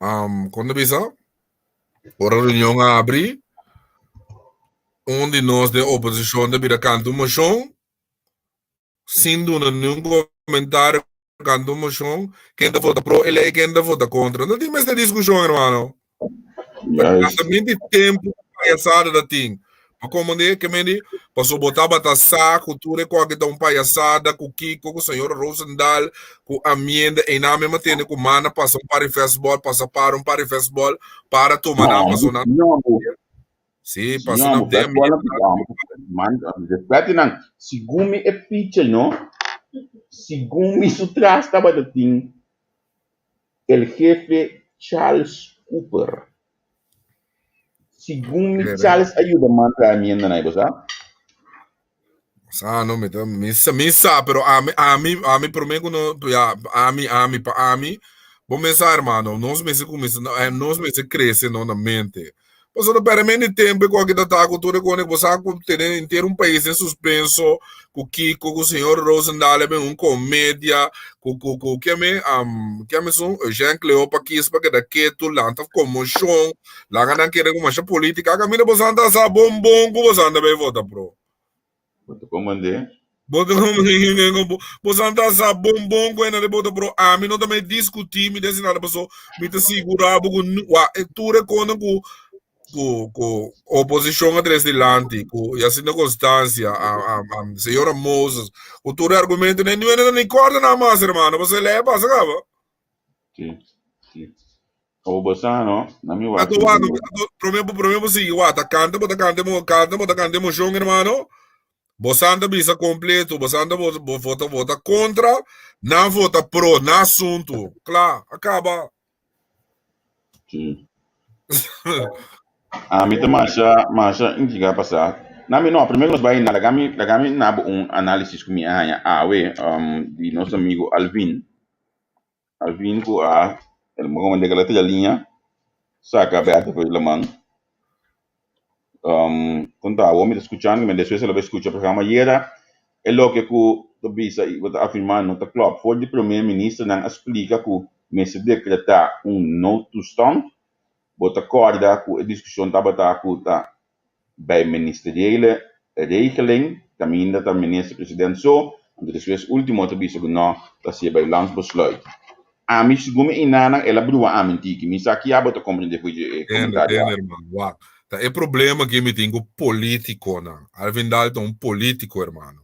um, kon ta bisa? Ora reunion abri, un di nos den oposishon ta bira kanta un moshon sin duna niun komentario kanta un moshon, ken ta vota pro e lei, ken ta vota kontra. No tin mester diskushon, hermano. Juist. También di tempo payasada da tin. Pa como de que mendi, paso bo tabata sa ku tur e koke ta un payasada ku Kiko, ku señora Rosendal, ku Amiende, e na mesma tende ku mana pasa un par di fastball, pasa para un par di fastball, para tuma nan No, paso nan. no, Sí, pasa no, nan den fastball na man, respete nan. Segun mi e pitcher, no? Segun mi su tras tabata tin el jefe Charles Cooper. Segun mi Charles a yuda man traha amienda na, bo sa? Sa no, mi ta, mi sa, mi sa, pero ami, ami, ami promé ku no, ya, ami, ami, pa ami, bo mes sa, hermano, nos mester kuminsá, nos mester krese no na mente. Pasobra perde men di tempu ku aki ta ta ku tur e kos, bo sa ku tene henter un pais den suspenso, ku Kiko, ku señor Rosendal e ben un komedia, ku ku ku kiami kiami esun Eugène Cleopa kis pa keda ketu, lanta konmoshon, laga nan kere ku masha politika, kaminda boso a sa bon bon ku boso a bai vota pro. Bo ta komprendé? Bo ta komprendé? Boso a sa bon bon ku nan a vota pro. Ami no ta mai diskutí, mi ta hasi nada paso mi ta sigurá bo ku wak e tur e kosnan ku ku ku oposishon a tres dilanti, ku Jacinto Constancia, señora Moses, ku tur e argumentonan, niun hende ta ni kòrda nan mas hermano, pasobra e lei a pasa kaba. Sí, sí. Abo bo sa no, na mi wak. Ato wak, prome bo prome bo sigui wak, ta kanta bo ta kanta bo kanta bo ta kanta emocion hermano. Bo santa bisa completo, bo santa bo bo vota vota contra, nan vota pro, na asunto. Kla, acaba. Sí. Ami ta masha masha intriga pasá. Na mi no, primero nos bai na laga mi laga mi nabo un análisis ku mi a haña awe um, di nos amigo Alvin. Alvin ku a el momento ku el a tira liña saka Bertha for di laman. Um, konta awor mi ta skuchando, mi despues el a bai skucha programa ayera. E loke ku ta bisa i bo ta afirmá no ta klòp. For di prome ministernan a splika ku mester dekretá un noodtoestand. Bo ta kòrda ku e diskushon tabata ku ta bij ministeriële regeling, kaminda ta minister president so, anto despues ultimo ta bisa ku no ta hasié bij landsbesluit. Ami segun mi inanan el a brua ami un tiki. Mi sa kia bo ta komprendé for dje e Tende, komentario tende aki. hermano, wak. Ta e problema ki mi tin ku politikonan. Alvin Daal ta un politiko hermano.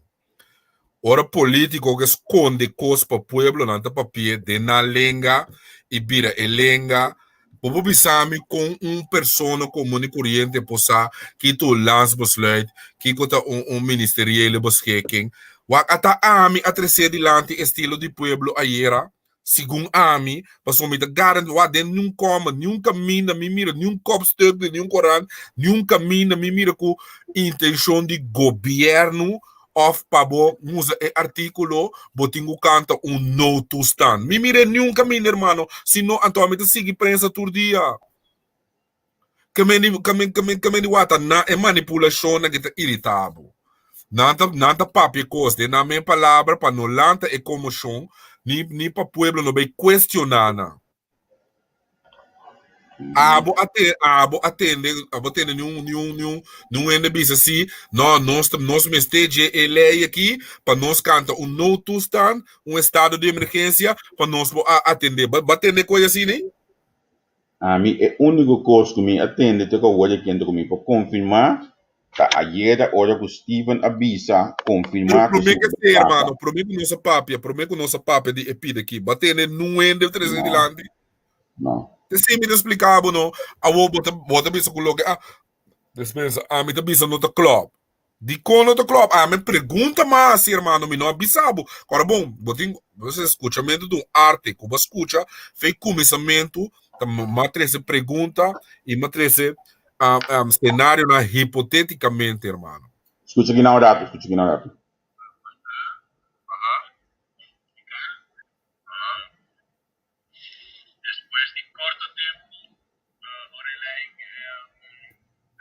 Ora politico ke sconde cos pa pueblo nan ta papia den nan lenga y bira e lenga. Bo por bisa mi con un persona comun y coriente por sa kiko un landsbesluit, kiko ta un un ministeriële beschikking. Wak ata ami a trece dilanti estilo di pueblo ayera Segun ami, pasobra mi ta garantí, wak, den niun kòma, niun kaminda mi mira, niun kòpstuk di niun korant, niun kaminda mi mira ku intenshon di gobièrnu òf pa bo usa e artíkulo bo tin ku kanta un noodtoestand. Mi mira niun kaminda, hermano. Si no, anto ami ta sigui prensa tur dia. Kemeni, kemeni, kemeni, kemeni wata na e manipulashonnan ki ta iritá bo. Nan ta, nan ta papia kos den nan men palabra pa no lanta e komoshon, ni, ni pa pueblo no bai kuestioná nan. Abo a te, abo a tende, abo tende niun, niun, niun, niun hende bisa si, no, nos ta, nos mester dje e lei aki pa nos kanta un noodtoestand, un estado di emergensia, pa nos por a atendé. Bo, bo a tende kos asina? Ami e úniko kos ku mi a tende te ku awor e kende ku mi por konfirmá ta ayera ora ku Steven a bisa Pero konfirmá ku promé si ke bo esei, pasa. hermano, promé ku nos a papia, promé ku nos a papia di e pida aki, bo a tende nuende trese No, dilanti? no. Esei mi ta splika bo, no. Awor bo ta, bo ta bisa ku loke a, despensa, ami ta bisa no ta klòp. Dikon no ta klòp? Ami pregunta mas, hermano, mi no a bisa bo. Ora bon, bo tin, bo sa skuchamentu ta un arte ku bo a skucha fe kuminsamentu ta m'a trese pregunta i m'a trese senarionan hipotétikamente, hermano. Skucha aki nan un ratu, skucha aki nan un ratu. Despues di korto tempu, Orelijn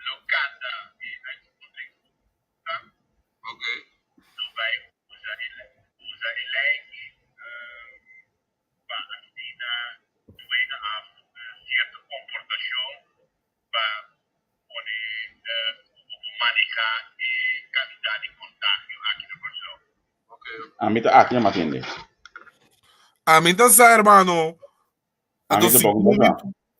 lo kanta e uitzondering ta. Lo bai usa usa e lei pa asina dwinga af sierto komportashon pa pone ku bo por maneha e kantidat di kontagio aki na Kòrsou. Ami ta aki na matende. Ami ta sa hermano. Ami Anto ta segun bom mi sa.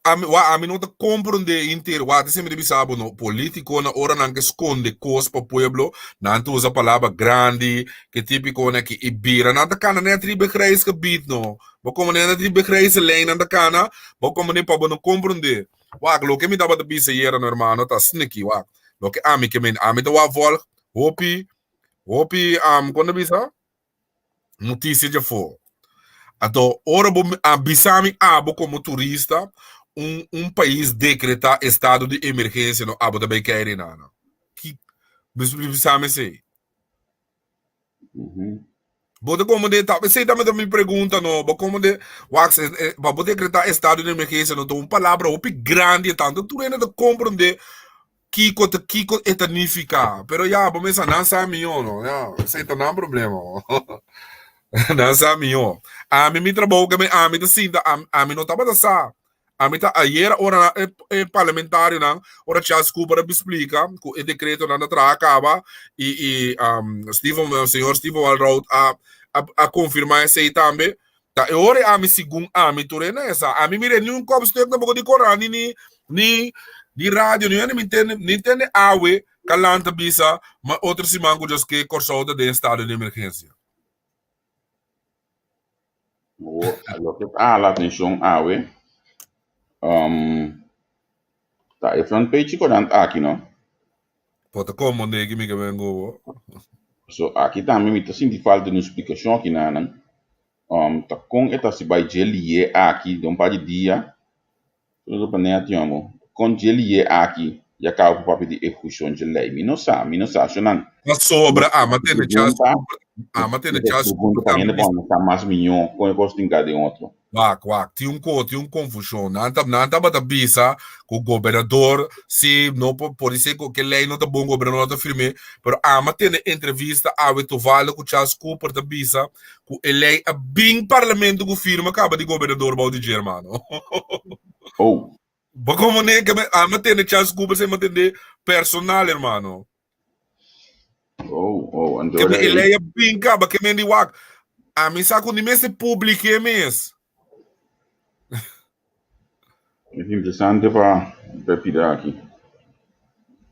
ami wa ami no ta comprende inter wa ta siempre bisa bo no politico na ora nan ke sconde cos pa pueblo nan ta usa palabra grandi ke tipico na ki i bira nan ta cana net riba e grijs gebied no bo como net riba e grijze lijn nan ta cana bo como ne pa bo no comprende wak loke mi tabata bisa ayera no hermano ta sneaky wak loke ami ke men ami ta wak volg hopi Hopi, um, kon ta bisa? Notisia djafó. Anto, ora bo a bisa mi abo komo turista, un, un pais dekretá estado di emergensia, no abo ta bai kei rinana. Ki, bisa mi esei. Bo ta komo de, ta, esei tambe ta mi pregunta, no. Bo komo de, wak, pa bo dekretá estado di emergensia, no, ta un palabra hopi grandi, e tanto tur hende ta komprendé Kiko ta kiko e ta nifiká? Pero ya, bo mesa nan sa mihó, no? Ya, esei ta nan problema. Nan sa mihó. Ami mi trabou ke ami ta sinta, ami no tabata sa. Ami ta ayera ora e, e parlamentarionan, ora Charles Cooper a splika ku e dekretonan ta traha kaba i i um, Steven, señor Steven Walroud a, a, a konfirmá esei tambe. Ta e ora ami segun ami tur e nesa. Ami mira ni un kopstuk tampoco di koran ni ni ni ni radio ni ni tende ni tende awe kalanta bisa ma otro siman ku just ke Kòrsou ta den estado di emergensia. Wo, loke ta hala atenshon awe, um, ta e front page di korant aki, no? Por ta komo negi mi ke bengo bo. So aki tambe mi ta sinti falta di un splikashon aki nanan. Um, ta kon e ta si bai dje lié aki den un par di dia. So pa net yomo. Kon dje lié aki ya kaba ku papia di ehekushon dje lei. Mi no sa, mi no sa. Shonan. Pasobra ama tene chas, ama tene chas. Pregunta pa hende pa sa mas mihó kon e kos tin ka den otro. Wak, wak, tin un ko, tin un konfushon. Nan ta, nan tabata bisa ku gobernador si no por, por dise ku ke lei no ta bon, gobernador no ta firm'é. Pero ama tene entrevista awe tovallig ku Charles Cooper ta bisa ku e lei a bin parlamento ku firma kaba di gobernador bou di dje, hermano. Oh. Bo komo ne ke ama tene Charles Cooper se tende personal, hermano. Oh, oh, anto Ke me e lei a bin kaba ke men di wak. Ami sa ku ni mester publike mes. Es interesante pa pa pida aki.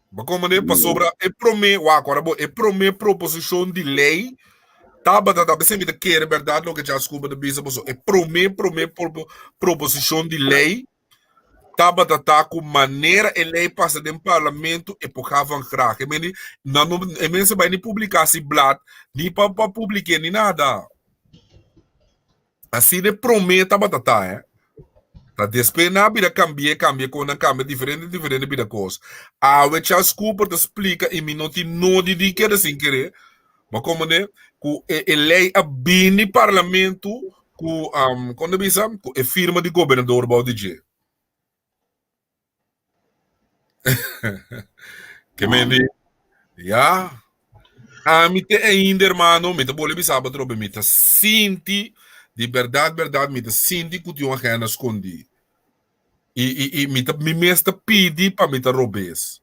Bo komo ne pasobra e prome wak ora bo e prome proposishon di lei tabata ta bese mi ta kere berdad loke Charles Cooper ta bisa boso e prome prome proposishon di lei tabata ta ku manera e lei pasa den parlamento e por ga van graag. E meni, nan no, e mensen bai ni publica si blad, ni pa pa publike ni nada. Asina e prome tabata ta, eh. Ta despues nan a bira cambie, cambie con nan cambia diferente, diferente bira cos. Awe Charles Cooper ta splica y mi no tin nodi di keda sin kere, ma como ne, cu e, e ley a bini parlamento cu, um, con ta bisa, cu e firma di gobernador bou di dje. Ke men di, ya, ami te ainda, hermano, mi ta bole bisa bo atrobe, mi ta sinti, di berdad, berdad, mi ta sinti ku tin un agenda skondí. I, i, i mi ta, mi mes ta pidi pa mi ta robes.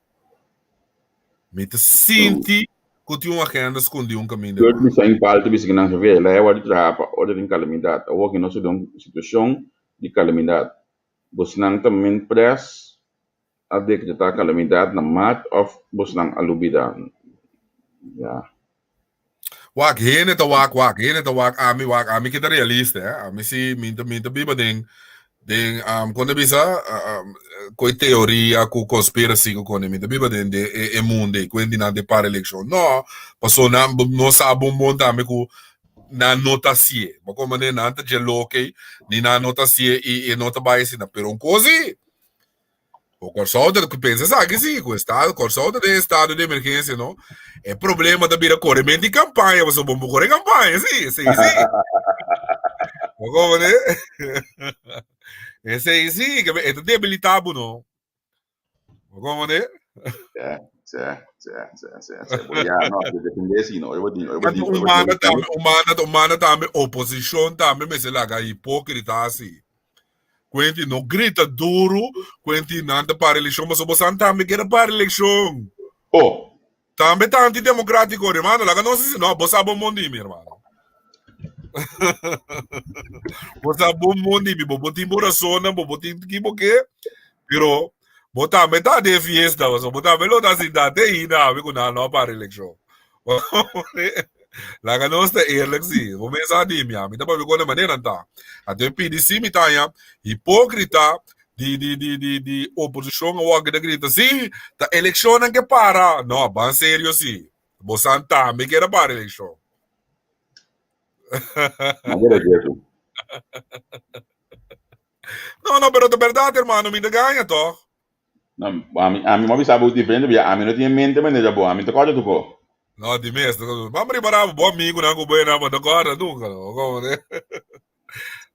Mi ta sinti ku tin un agenda skondí un kaminda, Kurt hermano. bisa in palto bisa ku nan Javier, lei a wòrdu traha pa ora tin kalamidat. Awor ku nos ta den un situashon di kalamidat. Bosnan ta min pres a dekretá kalamidat na mart òf bosnan a lubidá? Ya. Wak, hende ta wak, wak, hende ta wak, ami wak, ami ke ta realista, eh. Ami si, mi ta, mi ta biba den. Den um, kon bisa um, koi teoria ku conspiracy ku kone mi ta biba den de e, e mundo e kwen di nan de para election. No, paso nan no sa bon bon tambe ku nan no ta sie. Bo como ne nan ta je loke, ni nan no ta sie i e no ta bai asina. Pero un kosi, o Kòrsou ta pensa esaki si, ku estado, Kòrsou ta den estado di emergensia, no? E problema ta bira korement di kampaña, pasobra bo kore kampaña, si, esei si. Bo komo ne? Esei si, ke e ta debilitá bo, no? Bo komo ne? Sí, sí, sí, sí, sí. Bo ya, no, de defendé si, no. Yo digo, yo digo, Un banda tambe, un banda, un banda tambe, oposishon tambe mester laga hipókrita asi. Kuenti no grita duru, kuenti nan ta para elekshon, pasobra bosan tambe kere para elekshon. Oh. Tambe ta antidemokratiko, hermano. Laga nos disi, no, bo sa bon bon di mi, hermano. Bo sa bon bon di mi, bo bo tin bo rasonnan, bo bo tin ki bo ke, pero bo tambe ta den fiesta, pasobra bo tambe lo ta sinta te ainda awe ku nan no a para elekshon. Laga nos ta eerlijk si. Bo mes a di mi, ami ta papia con e manera ta. Anto e pidi si mi ta haña hipocrita di di di di di oposicion awor ki ta grita si ta eleccionnan ke para. No, ban serio si. Bosan tambe kier a para eleccion. No, no, pero ta berdad hermano, mi ta gaña toch? No, ami, ami mo bisa bo diferente, bia ami no tin mente manera bo, ami ta korda tu ko. No, di mes, vamos ripará bo amigo nan ku buena, bo ta korda nunca, no, como ne?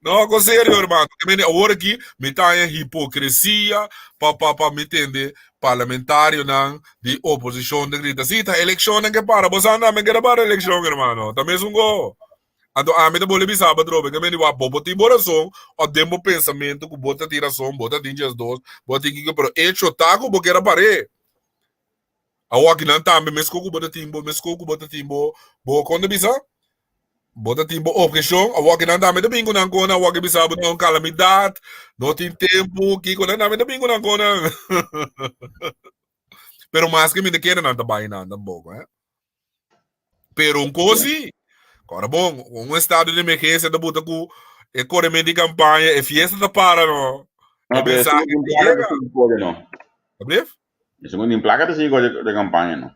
No, con serio, hermano. Ke mene awor aki mi ta haña hipocresía pa pa pa mi tende parlamentarionan di oposicion ta grita, sí, ta eleccionnan ke para, bo sa nan men keda para eleccion, hermano. Ta mesun go. Anto ami ta bolbe bisa bo atrobe, ke mende wak bo bo tin bo rason of den bo pensamentu ku bo ta tin rason, bo ta tin diesdos, bo ta tin kiko, pero echo ta ku bo kier a par'é. Awor akinan tambe meskos ku bo ta tin bo, meskos ku bo ta tin bo, bo kon ta bisa? Bo ta tin bo obheshon, awor akinan tambe ta bin ku nan kona, awor ke bisa bo no kalamidat, no tin tempu, kiko, nan tambe ta bin ku nan kona. Pero maske mi ta kere nan ta bai nan tampoko, eh. Pero un cosa sí. Ahora bon, un estado de emergencia ta buta ku e corremento di campaña, e fiesta ta para no. No, E pero eso mensaje no ta placa llega. te sigue corre, no. Ablief? Eso no placa te sigue corre de campaña, no.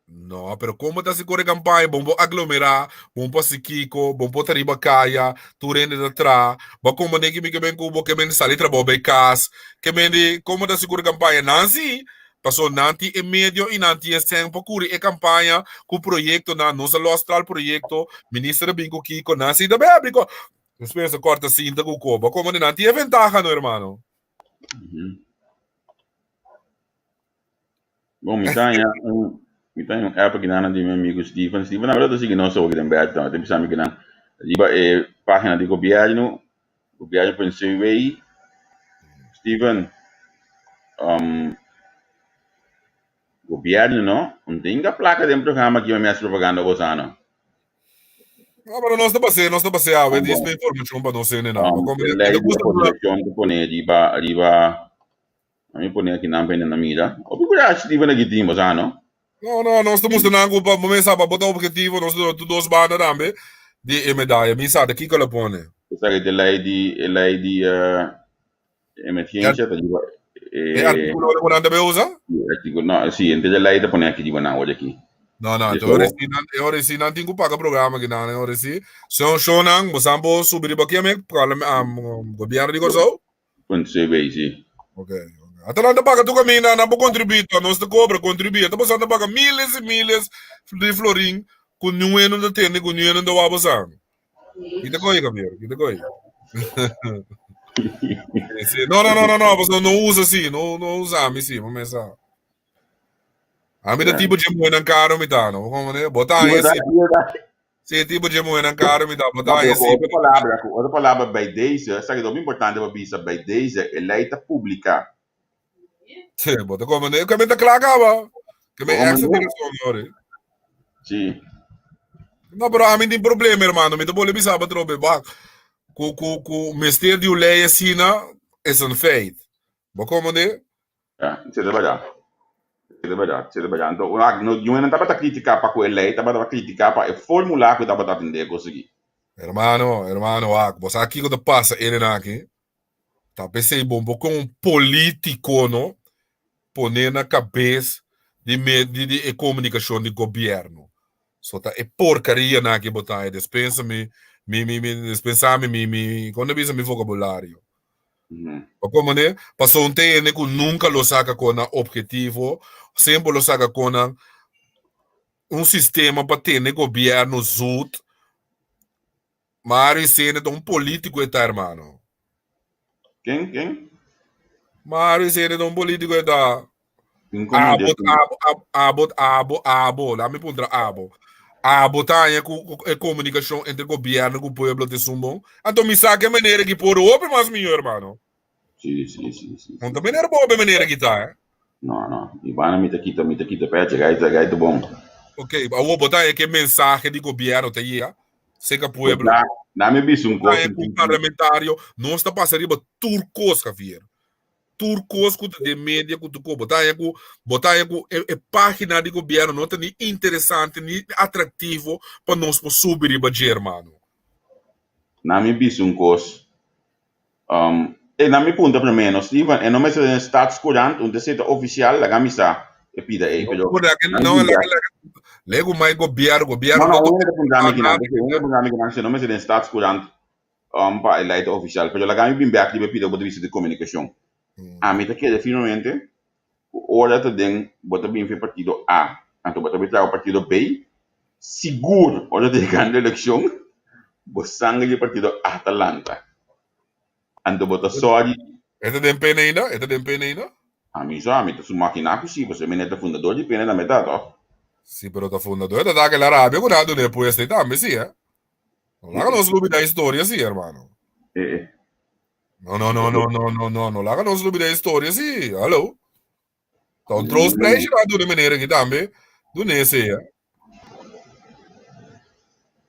No, pero como ta si corre campaña, bon bo aglomerá, bon po si kiko, bon po ta riba kaya, tur hende ta tra, bo como neki mi ke ben ku bo ke men sali trabou bij kas, ke men di como ta si corre campaña, nan si, Paso nan tin e medio y nan tin e sèn pa curi e campaña cu proyectonan. Nos a los tal proyecto, minister a bin cu kico, nan si ta bay abri co. Despues a corta cinta cu coba. Como di nan tin e ventaha no, hermano. Bon, mi ta haña un mi ta haña un app akinan di mi amigo Steven. Steven a ta sigui nos awo den bèt. Ta bisa mi kinan riba e página di gobièrnu Gobièrnu.cw. Steven, um, gobièrnu no, no tinga plaka den programa aki pa mi hasi propaganda bosano. No, pero nos ta pasé, nos ta pasé awe, Bon, dis bon. informashon pa nos hende nan. Um, Como e mi lei ta di gusta duna. oposishon ta pone riba, riba, a mi pone aki nan pa hende nan mira. Hopi kurashi Steven aki tin bosano. No, no, nos ta mustra nan ku pa mesa pa bo ta objetivo, nos ta duna dos banda tambe di e medaya. Mi sa ta kiko lo pone. Esaki ta e lei di, e lei di uh, emergencia ta riba E e artículo ku nan ta be usa? artículo, no, sí, ente de lei ta pone aki riba nan ora aki. No, no, Di te ora so, sí nan, e ora sí nan tin ku paga programa ki nan, e ora sí. So, show nan, bo san bo subi riba ki ame, um, gobierno di Kòrsou? Punt CV, sí. Ok, ok. Ata nan ta paga tu kaminda, nan por kontribuí, to nos ta kobra, kontribuí. Ata bosan ta paga miles i miles di florin ku niun hende no ta tende, ku niun hende no ta wak bosan. Kita koi, Javier, kita koi. Sí, No, no, no, no, no, pasobra no usa sí, no, no usa ami sí, bo mesa. Ami ta Ja. tipo dje muhernan karo mi ta, no? Como ne? Bo ta Tipo haña da, sí. tipo da. Sí, tipo dje muhernan karo mi ta, bo ta No, haña pero ku sí. otro palabra, ku otro palabra bij deze, esaki ta hopi importante pa bisa, bij deze e lei ta publiká. Sí, bo ta como ne? Ke mi ta kla kaba. Ke mi Bo ex como tin ne? razon, hoor. Sí. No, pero ami tin problema, hermano. Mi ta bolbe bisa bo atrobe, bak. Ku, ku, ku mester di un lei asina is een feit. Bo como ne? Ja, esei ta bèrdat. Esei ta bèrdat, esei ta bèrdat. Anto, wak, no, Juan no tabata kritiká pa ku e lei, tabata kritiká pa e fórmula ku tabata atendé kos aki. Hermano, hermano, wak, bo sa kiko ta pasa ene nan aki? Ta p'esei bon por kon un polítiko no pone na kabes di me di di e komunikashon di gobièrnu. So ta e porkarianan aki bo ta e despensa mi mi mi mi despensa mi mi mi kon ta bisa mi vokabulario. Pa kon manera? Pasobra un ta hende ku nunka lo saka kon nan ophetivo, semper lo saka kon nan un sistema pa tene gobièrnu zoet. Mario Sene ta un politico e ta hermano. Ken, ken? Mario Sene ta un politico e ta. Abo, abo, abo, abo, abo, laat me puntra abo. Abo ta haña ku e komunikashon entre gobierno ku pueblo te sun bon. Anto mi sa ke manera ki por hopi mas mihó, hermano. Sí, sí, sí, sí. No ta manera bo hopi manera ki ta, eh. No, no. Ivana mi ta kita, mi ta kita peche, gaita, gaita bon. Ok, awor bo ta haña ke mensahe di gobierno ta yega Seca pueblo. Na, na mi bisa un kos. Un parlamentario, nos ta pasa riba tur kos, Javier. Tur kos ku ta den media ku tu ko. Bo ta haña ku, bo ta haña ku e, e página di gobierno no ta ni interesante ni atractivo pa nos por subi riba dje, hermano. Na mi bisa un kos. Um, e na mi punta primero, no, Steven, e no mester den Staatscourant, un te ta oficial, laga mi sa e pida ei, pero No, laga, no, laga, laga, lego mai gobierno, gobierno no, no, un ta punta mi kinan, un ta punta mi kinan, se no mester den Staatscourant, pa e lei ta oficial, pero laga mi bin bek riba e pida bo ta bisa di comunicacion. Ami ta kere firmemente ku ora ta den bo ta bin for partido A, anto bo ta bin traha partido B, sigur ora ta yegando elekshon bo sanger di partido A ta lanta. Anto bo ta sòri. E ta den pena ainda? E ta den pena ainda? Ami so, ami ta su makiná ku si, pasobra mi no ta fundador di pena na meta tòg? Si, pero ta fundador e ta ta kela rabia ku nan a duna e puesto ei tambe si, eh. No laga nos lubidá historia si, hermano. Eh, eh. No, no, no, no, no, no, no, no laga nos lubidá historia si. Hallo. Ta un troostprijsje na duna meneer aki tambe. Duna ese, eh.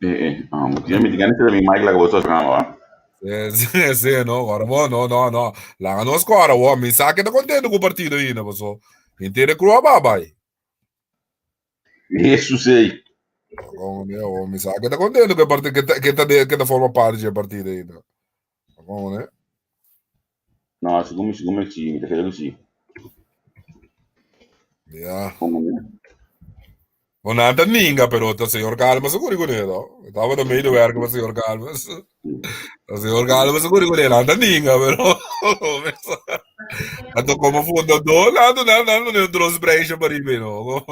Eh, eh. Ah, mi mi tiene que mi mic laga boso programa, wa. Sí, sí, sí, no, ahora bo, no, no, no. Laga nos kora, wo. Mi sa que ta contento ku partido ainda, paso. Intere krua babai. Jesus ei. Como ne, oh, mi sa que ta contento que partido que ta que ta de, que ta forma parte de partido ainda. Como ne? No, segun mi, segun mi sí, mi ta kere ku sí. Ja. Como ne? Bon, nan ta ninga, pero ta señor Calma seguro con él, no? Estaba de medewerker van señor Calma. Ta señor Calma seguro con él, nan ta ninga, pero... Anto como fundador, nan nan nan nan un troostprijsje pa riba, no?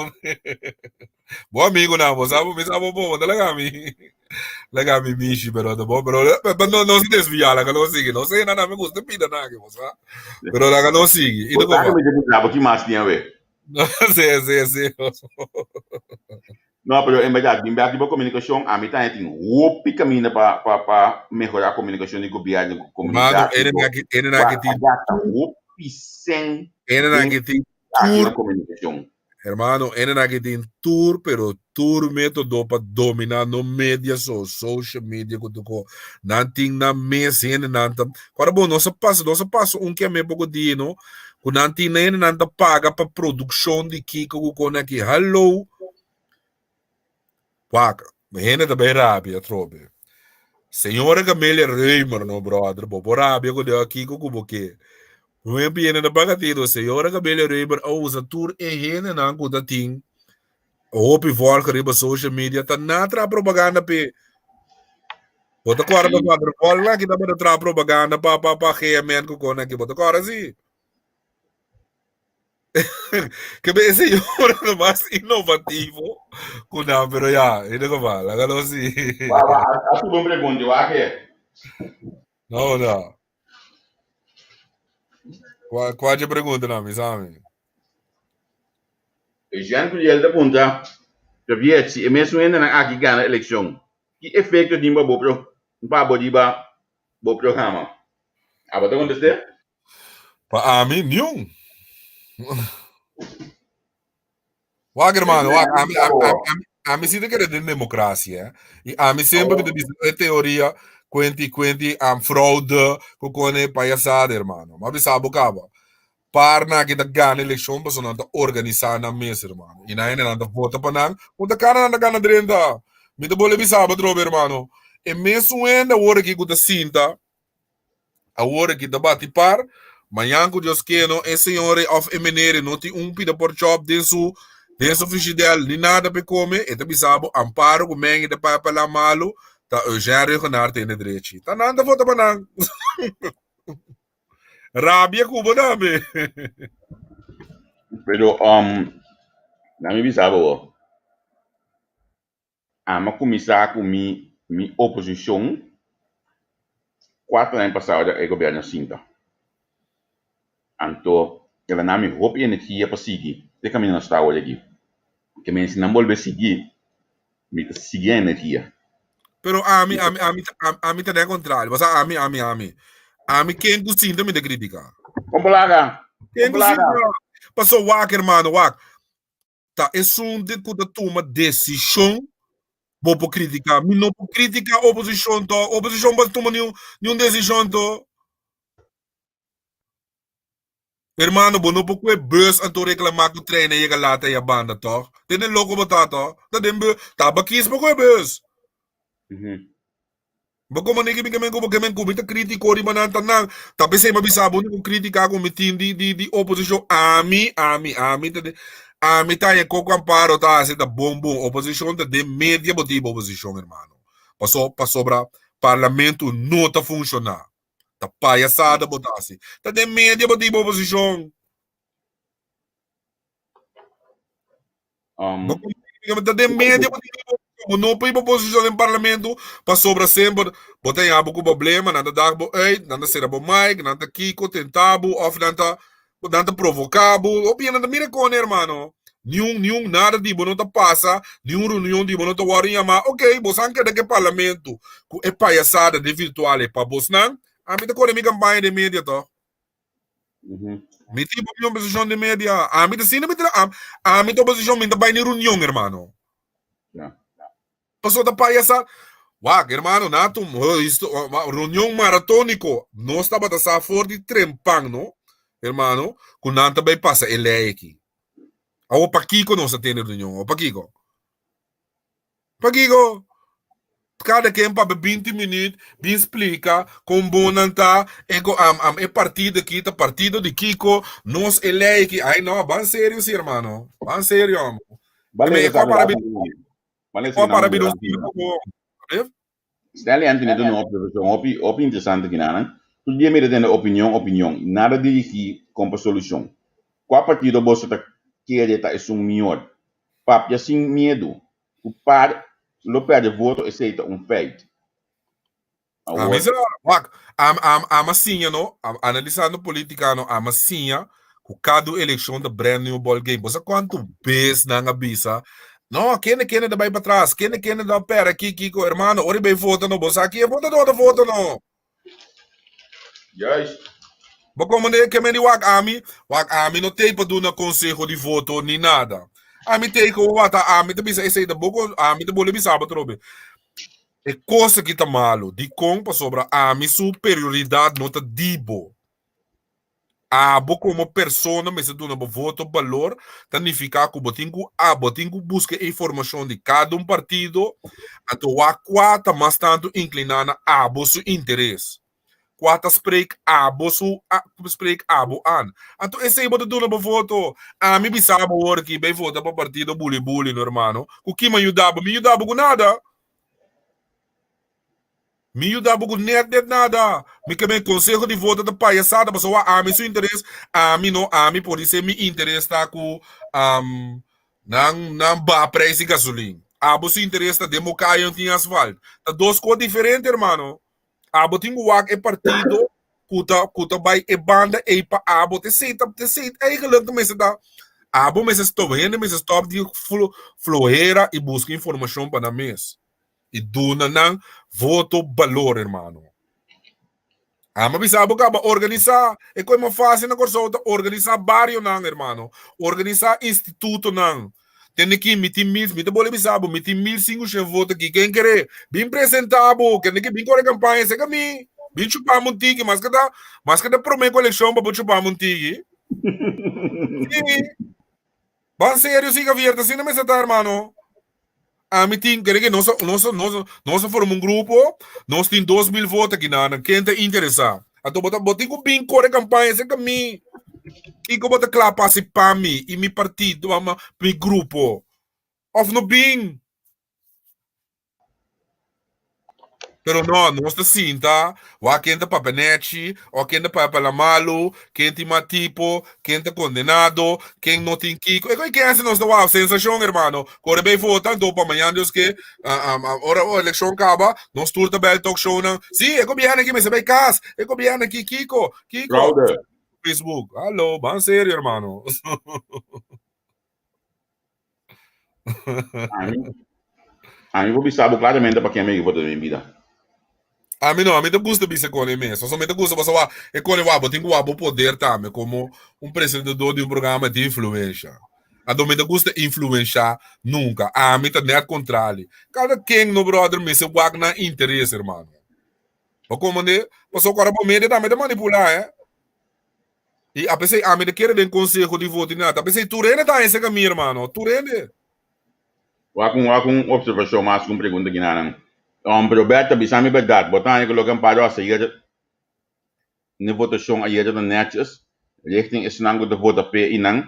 Bo amigo nan, bo sa, mi sa bo bo, ta laga mi. Laga mi mishi, pero ta bon, pero pero no no se desvia, laga no sigui. No sé, nada me gusta pida nada, bo sa. Pero laga no sigui. Y Bo sa que mi te puntra bo ki mas tin awe. No, sí, sí, sí. No, pero en berdad, bin bek riba komunikashon, ami tambe tin hopi kaminda pa pa pa mehorá komunikashon di gobièrnu ku Mano, komunidat. ene na ki, ene na ki tin, Gasta hopi sèn ene na den ki tin aki tur na komunikashon. Hermano, ene na ki tin tur, pero tur método pa dominá no media so, social media ku tur ko. Nan tin nan mes hende nan ta, kòrda bo nos a pasa, nos a pasa un keme poko dia no, ku nan tin hende nan ta paga pa produkshon di kiko ku kon aki. Hallo! Wak, hende ta bay rabia atrobe. Señora Camelia Römer no brother, bo por rabia ku Dios kiko ku bo ke. Prome biene na paga tino, señora Camelia Römer a usa tur e hendenan ku ta tin hopi volger riba social media ta na traha propaganda p'e. Bo ta kòrda pa Vader Volk aki tabata traha propaganda pa pa pa GMN ku kon aki, bo ta kòrda si? Que be señor lo más innovativo ku nan, pero ya, in ieder geval, hágalo así. Wa, wa, a subi un pregunta, wa ke? No, no. Kwa, kwa je pregunta na mi, sami? Jean Curiel ta puntra, Javier, si e mesun hendenan aki gana elekshon, ki efekto tin pa bo pro, pa bo riba bo programa? Abo ta kontest'é? Pa ami, niun. Wak, hermano, wak, ami, ami, ami, ami si ta kere den democracia, eh. I ami semper mi ta bisa e teoria cuenti cuenti am fraude ku kone payasada, hermano. Ma bisa bo kaba. Par na ki ta gana eleccion pasobra nan ta organisa nan mes, hermano. I nan hende nan ta vota pa nan, un ta kana nan ta gana drenta. Mi ta bole bisa bo atrobe, hermano. E mesun hende awor aki ku ta sinta. Awor aki ta bati par, mañan ku Dios ke no e señor ei òf e meneer ei no tin un pida porchòp den su den su frigidèr ni nada pa e kome, e ta bisa bo Amparo ku Mengi ta papia palabra malu, ta Eugène Reugenaar tene drechi. Ta nan ta vota pa nan. Rabia ku bo tambe. Pero nan mi bisa bo, Ami a kuminsá ku mi mi oposishon kuater aña pasado ora e gobièrnu sinta. Anto el a na mi hopi energia pa sigui te kaminda nos ta awor aki. Ke men si nan bolbe sigui, mi ta sigui e energia. Pero ami, ami, ami, ami ta den kontrario. Pasobra ami, ami, ami. Ami ken ku sinta mi ta kritiká. Kon por laga? Ken ku sinta? Pasobra wak hermano, wak. Ta esun di ku ta tuma desishon bo por kritiká. Mi no por kritiká oposishon to. Oposishon por tuma niun niun desishon to. Hermano, bo no por kue bus anto reklamá ku trein a yega lat ei a banda tòg. Tene loko bo ta tòg. Ta den bus. Ta bakis pa kue bus. Bo komo niki mi ke men ku bo ke men ku mi ta kritiko riba nan ta nan. Ta p'esei mi a bisa bo ku kritika ku mi tin di di di oposishon. Ami, ami, ami ta den ami ta haña koko Amparo ta hasi ta bon bon. Oposishon ta den media bo tin oposishon hermano. Paso pasobra parlamento no ta funshoná. Ta payasada bo ta hasi. Ta den media bo tin oposishon. Ta den media bo tin bo no por hiba posicion den parlamento pasobra semper bo ta yama bo ku problema, nan ta dag bo uit, nan ta sera bo mic, nan ta kiko, tenta bo of nan ta nan ta provoka bo. Hopi hende ta mira kon hermano. Niun niun nada di bo no ta pasa, niun reunion di bo no ta wòrdu yamá. Ok, boso keda ku e parlamento ku e payasada den virtual ei pa bosnan, ami ta kore mi kampaña den media tòg. Mi tin mi oposicion den media. Ami ta sinti mi tra ami ta oposicion mi ta bai ni reunion hermano. Ja. Paso ta payasa. Wak hermano na tum reunion maratónico. Nos tabata sa for di trempan no hermano ku nan ta bai pasa e lei aki. Awo pakiko nos a tene reunion? Awo pakiko? Pakiko? Kada ken papia binti minuut bin splika kon bon nan ta, e ko am am e partido aki ta partido di kiko, nos e lei aki. Ai no, ban serio si hermano, ban serio amo. Ban Me lesa ko para sabi bi Ban lesa ko para bi nan nos bon. Stanley Anthony ta duna un observacion hopi hopi interesante kinanan. Tur dia mi ta tende opinion opinion y nada dirigi kon pa solucion. Kua partido boso ta kere ta esun mior? Papia sin miedu. Ku par lo perde voto esei ta un feit. A mi Awor. sa, wak, am am am a siña no, am analisando politica no, am a siña ku kada elekshon ta brand new ball game. Bo sa kuantu bes nan a bisa, no, kende kende ta bai patras, kende kende ta pera ki kiko, hermano, ora i bai vota no, bo sa ki e votadó ta vota no. Juist. Bo komende ke men di wak ami, wak ami no tei pa duna konseho di voto ni nada. Ami tei ku wata ami ta bisa esei ta bo ami ta bole bisa bo atrobe. E kos aki ta malu. Dikon? Pasobra ami su perioridat no ta di bo. Abo komo persona mester duna bo voto balor, ta nifiká ku bo tin ku bo tin ku buska e informashon di kada un partido, anto wak kua ta mas tantu inkliná na abo su interes, kua ta spreek abo su spreek abo an. Anto esei bo ta duna bo voto. Ami bisa bo awor aki bai vota pa partido buli buli no hermano, ku kima yuda bo? Mi yuda bo ku nada. Mi yuda bo ku net net nada. Mi ke men konseho di vota ta payasada pasobra ami su interes, ami no ami podise mi interes ta ku um, nan nan baha prijs di gasolin. Abo su interes ta den bo kaya no tin asfalt. Ta dos kos diferente hermano. Abo tin ku wak e partido ku ta ku ta bai e banda ei pa abo. Te sei ta te sei eigenlijk ta mester ta abo mester stop hende mester stop di flo flohera i buska informashon pa nan mes. I duna nan voto balor, hermano. Ama bisa bo kaba organisa. E koi mas fácil na Kòrsou ta organisa barionan, hermano. Organisa institutonan. Tende ki mi tin mil, mi ta bole bisa bo, mi tin 1500 voto aki. Ken kere? Bin presenta bo. Kende ki bin kore kampaña seka mi. Bin chupa un tiki. Mas ke ta, mas ke ta prome ku elekshon pa bo chupa un tiki. Sí. Ban serio sí, Javier, ta asina mester ta, hermano. Ami tin, kere ke nos nos nos nos a forma un grupo, nos tin 2000 voto aki nan, ken ta interesá? Anto bo ta bo tin ku bin kore kampaña serka mi. Kiko bo ta kla pa hasi pa mi i mi partido, mi grupo? Òf no bin? Pero no, nos ta sinta, wak ken ta papia nechi, o ken ta papia la malu, ken tin mal tipo, ken ta kondenado, ken no tin kiko. E koi ken hasi nos ta wak sensashon, hermano. Kore bay vota, anto pa mañana Dios ke, ora elekshon kaba, nos tur ta bel talk shownan. Si, e gobierno aki mester bay kas, e gobierno aki kiko, kiko. Fraude. Facebook. Hallo, ban serio, hermano. Ami, ami por bisa bo claramente pa ken mi vota den mi bida. Ami no, ami ta gusta bisa con e mes. Pasobra mi ta gusta pasobra wa, e con e wa, bo tin cu wa bo poder tambe como un presentador di un programa di influencia. Anto mi ta gusta influencia nunca. Ami ta net contrali. Cada ken no brother mester wak nan interes, hermano. Bo comprende? Pasobra ora bo media tambe ta manipula, eh. I apesei ami ta kere den konseho di voti nada. Apesei tur hende ta hese kami, hermano. Tur hende. Wak un wak un observashon mas ku un pregunta kinanan. Um, Roberta, bisa mi bèrdat, bo ta haña ku loke Amparo hasi ayer n'e votashon ayer ta nètjes richting esnan ku ta vota p'e i nan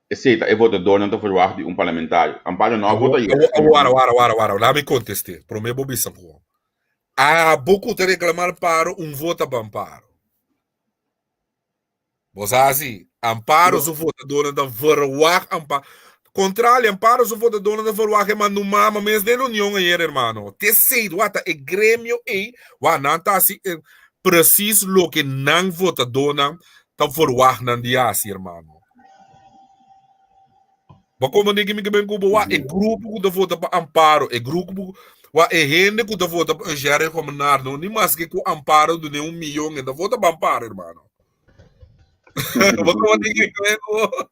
esei ta e votadornan ta verwagt di un parlamentario. Amparo no a vota ayer. Awor, wara, wara, wara, wara. Laat mi kontest'é. Promé bo bisa ku abo ku ta reklamá Amparo, un vota pa Amparo. Bo sa si, Amparo su votadornan ta verwagt Amparo. Contrali, Amparo su votadornan ta verwagt e manda un mama mes den reunion ayer, hermano. Te sei, wata e gremio ei, wa nan ta hasi eh, precies loke nan votadornan ta verwagt nan di hasi, hermano. Bo comprende ki mi ke ben ku bo? Wa e grupo ku ta vota pa Amparo, e grupo wa e hende ku ta vota pa Jerry Gomenardo, ni maske ku Amparo dune un miyon, e ta vota pa Amparo, hermano. Bo comprende ki mi ke ben ku bo?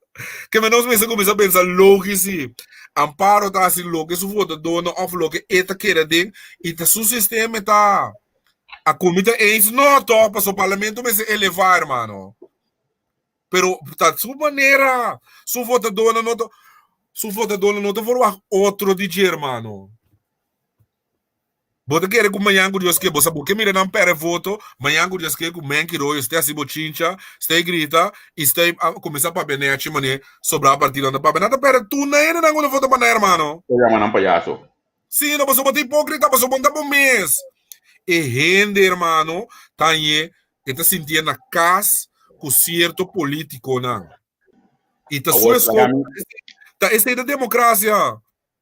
Ke men nos mester kuminsá pensa logis si. Amparo ta hasi loke su votadónan òf loke e ta kere den i ta su sistema e ta. A ku mi ta eens? No tòg, pasobra parlamento mester elevá, hermano. Pero ta su manera, su votadónan no ta, su votadónan no ta verwagt otro di dje, hermano. Bo ta kere ku mañan ku Dios ke, bo sa bo ke mira nan pèrdè voto, mañan ku Dios ke ku Menki Royo stei hasi bochincha, stei grita i stei a kuminsá papia nechi manera sobrá partidonan ta papia. Nan ta pèrdè tur nan hendenan ku ta vota pa nan, hermano. Ta yama nan payaso. Sí, no, pasobra bo ta hipókrita, pasobra bo no ta bo mes. E hende, hermano, ta hañ'é E ta sintié na kas ku sierto polítikonan. I ta su Awor, eskoho. laga mi, Ta esei ta demokrasia.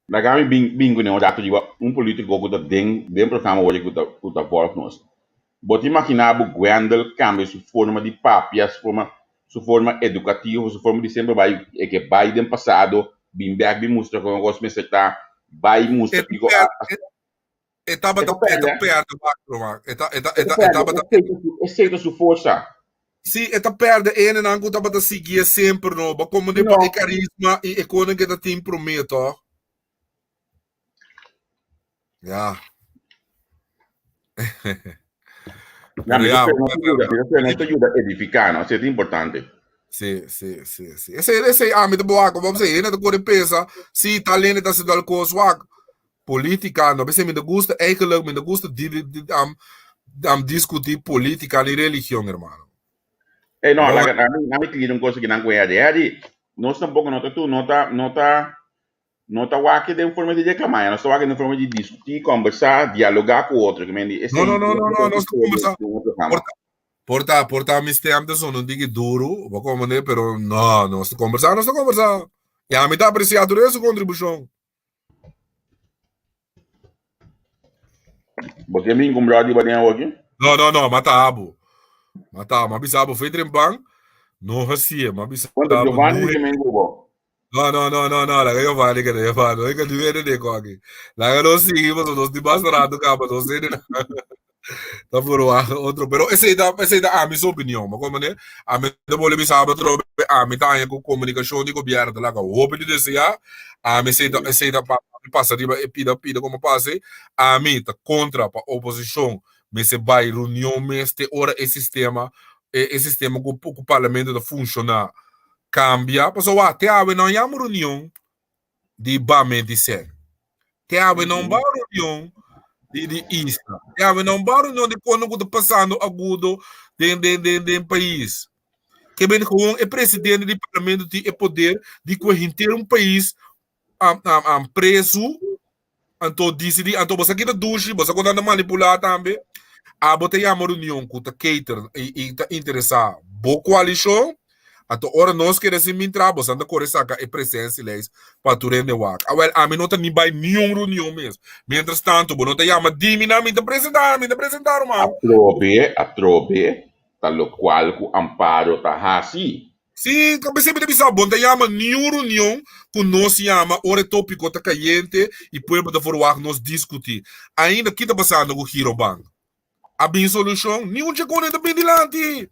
laga mi bin, bin kuné un rato riba un polítiko ku ta den, den programa awor ku ta, ku ta vòlg nos. Bo ta imaginá bo Gwendel kambia su forma di papia, su forma, su forma edukativo, su forma di semper bai, e ke bai den pasado, bin bèk bin mustra kon kos mester ta, bai E mustra ta kiko a, pèrdè, a e tabata E ta e ta pèrdè. pèrdè wak ruman. E ta e ta E e ta ta e pèrdè. tabata Esei ta su, esei ta su forsa. Sí, e ta pèrdè e hendenan ku tabata siguié semper no. Bo komende pa e No. karisma i e konen ku e ta tin promé tòg. Ya. Ya, Pero mi ta ya, spera nos ta yuda, mi ta spera nos ta yuda edifiká, no? Esei ta importante. Sí, sí, sí, sí. Esei, esei ami ta bo wak, bo bisa hende ta kore pensa, sí, tal hende ta hasiendo al kos, wak. Politica, no bisa mi ta gusta, eigenlijk mi ta gusta di, di, di, um, um, discuti politica ni religion, hermano. Ey, no, No, laga, nami, nami clear un cosa kinan ku Eddie. Eddie, nos tampoco no ta tu, no ta, no ta, no ta wak den forma di reclamar, nos ta wak den forma di discutir, conversar, dialogar ku otro. Ke men di, no, esei, no, no, no, no, nos ta conversa. den otro programa. Por ta, por ta, por ta mi stem ta sona un tiki duro, bo comprende, pero no, nos ta conversa, nos ta conversa. Y ami ta aprecia tur su contribucion. Bo ke bin kumpra di baden awoki? No, no, no, mata abo. Mata, ma bisa abo fetren pan. No hasie, ma bisa Quanto abo Giovanni no. ke men kubo? No, no, no, no, no, laga Giovanni ke Giovanni. No, ke duele de koki. Laga nos sigui, paso nos di mas rato kaba, nos sede na. Ta verwacht otro. Pero esei ta, esei ta ami su opinion. Ma como ne, ami ta bole bisa abo trobe, ami ta haña ku komunikashon di gobièrnu ta laga hopi di deseá. Ami esei ta, esei ta pa mi pasa riba e pida pida komo pase. Ami ta kontra pa oposishon mester bai reunion mes te ora e sistema, e, e sistema ku, ku parlamento ta funshoná kambia. Pasobra wak, te awe no yama reunion di Bame di Sen. Te awe no ba reunion. Di di Isla. Ya, we no ba reunion di kono ku ta pasando agudo den den den den pais. Ke men gewoon e presidente di parlamento tin e poder di ku henter un pais am am am preso anto disidí anto boso a kita dushi boso a konta manipulá tambe. Abo ta yama reunion ku ta cater i i ta interesá bo koalishon Anto ora nos kere sin bin traha, boso ta kore saka e presensielijst pa tur hende wak. Awel, ami no ta ni bai niun reunion mes. Mientras tanto, bo no ta yama di mi nan, mi ta presentá, mi ta presentá, ruman. Atrobe, atrobe, ta lokual ku Amparo ta hasi. Sí, ta p'esei mi ta bisa, bo no ta yama niun reunion ku nos yama ora e topiko ta kayente i pueblo ta verwagt nos diskutí. Ainda, ki ta pasando ku Girobank? A bin solushon? Niun dje kone ta bin dilanti.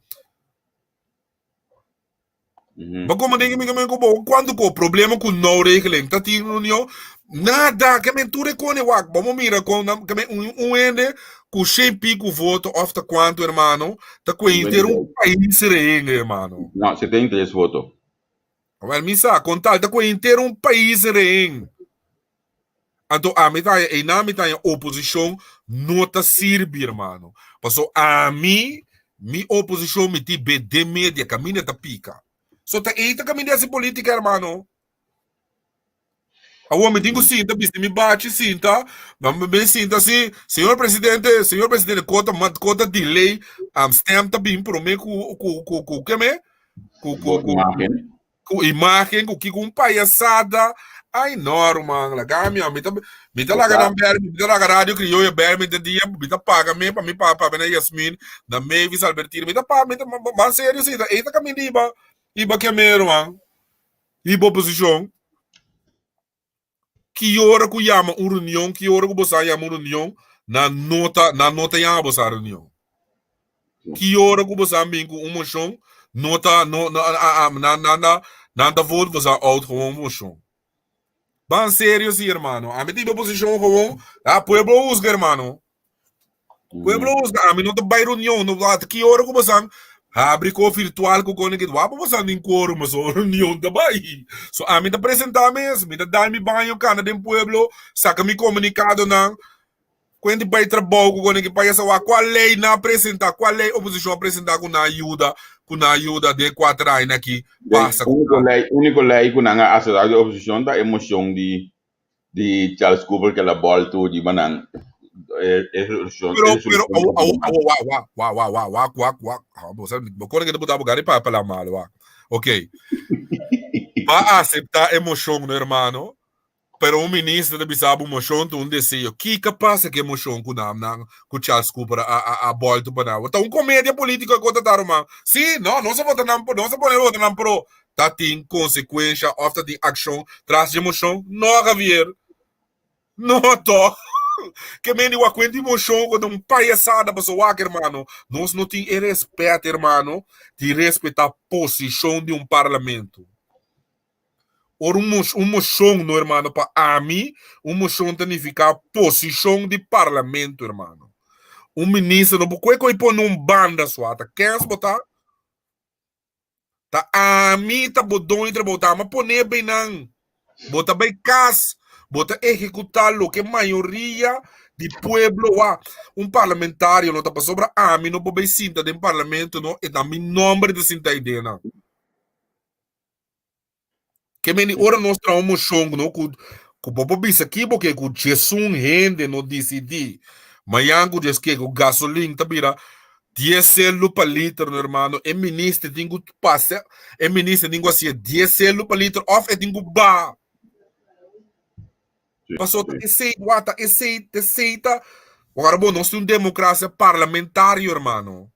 Ba como den mi mi como cuando ko problema ku no regeling ta tin reunión nada ke men tur e kone wak vamos mira con na ke men un un hende ku shen pico voto of ta cuanto hermano ta ku enter un país rehén hermano. No, 73 voto. Wel mi sa con tal ta ku enter un país rehén. Anto ami ta haña einan mi ta haña oposishon no ta sirbi hermano. Paso ami mi oposishon mi tin be den media kaminda ta pika. So ta ei ta kaminda hasi politika hermano. Awor mi tin ku sinta bisti mi bachi sinta mi sinta si señor presidente señor presidente kota kota delay stem ta bin prome ku ku ku ku keme ku ku ku Ku imagen, ku kiko un payasada. Ay no, ruman, laga mi, mi ta mi ta laga nan bèr, mi ta laga Radio Criolla bèr mi ta dia, mi ta paga me pa mi pa pa na Yasmin, na Mavis Albertina, mi ta pa mi ta ban serio si, ta e ta kaminda iba iba keme ruman, iba oposishon. Ki ora ku yama un reunion, ki ora ku boso a yama un reunion, nan no ta, nan no ta yama boso a reunion. Ki ora ku boso a bin ku un moshon, no ta, no, no, a, a, nan, nan, nan, nan ta vote boso a out gewoon moshon. Ban serio si, hermano. Ami ta iba posishon gewoon, a pueblo husga, hermano. Pueblo husga, ami no ta bai reunion, no ta ki ora ku bosan habri ko virtual ku kone kit wapo bosan tin quorum so reunion ta bai. So ami ta presenta mes, mi ta dal mi baño kana den pueblo, saka mi komunikadonan, kuenti bai trabou ku kone kit pa yasa wak kua lei nan a presenta, kua lei oposishon a presenta ku nan a yuda, ku nan a yuda den kuater aña aki pasa ku Uniko lei, uniko lei ku nan a aseptá di oposishon ta e moshon di di Charles Cooper que la bòltu di banan e e resolushon Pero, pero, awo, awo, awo, wa, wa, wa, wa, wa, wak, wak, wak. Ah, bo sa, bo kore que te botaba gari pa pala malo, wak. Ok. Pa acepta e moshon, no, hermano. Pero un minister ta bisa bo moshon ta un deseo. Kiko pasa ku e moshon ku nan, nan, ku Charles Cooper a, a, a bòltu pa nan? Ta un komedia polítiko e kos ta ta, ruman. Sí, no, nos a vota nan, nos a pone vota nan pro. Ta tin konsekuensha òf ta tin akshon tras dje moshon? No, Javier. No, tòg. Ke men di wak kuenta di moshon ku ta un payasada pasobra wak, hermano, nos no tin e rèspèt, hermano, di respetá posishon di un parlamento. Ora un un moshon, no, hermano, pa ami, un moshon ta nifiká posishon di parlamento, hermano. Un minister no por kohe kohe pone un banda sua, ta kens bo ta? Ta ami ta bo doño di trabou, ta ami a pone bay nan. Bo ta bay kas, bo ta ehekutá loke mayoria di pueblo wak. Un parlamentario no ta pasobra ami no por bay sinta den parlamento no, e ta mi nomber ta sinta ei den nan. Ke meni ora nos traha un moshon no ku ku bo por bisa ki bo ke ku djesun hende no disidí mañan ku djes ke ku gasolin ta bira dies selu pa liter no hermano e minister tin ku pasa e minister tin ku hasié dies selu pa liter òf e tin ku baha pasobra ta esei wak ta esei ta esei ta ora bo nos tin un demokrasia parlamentario hermano.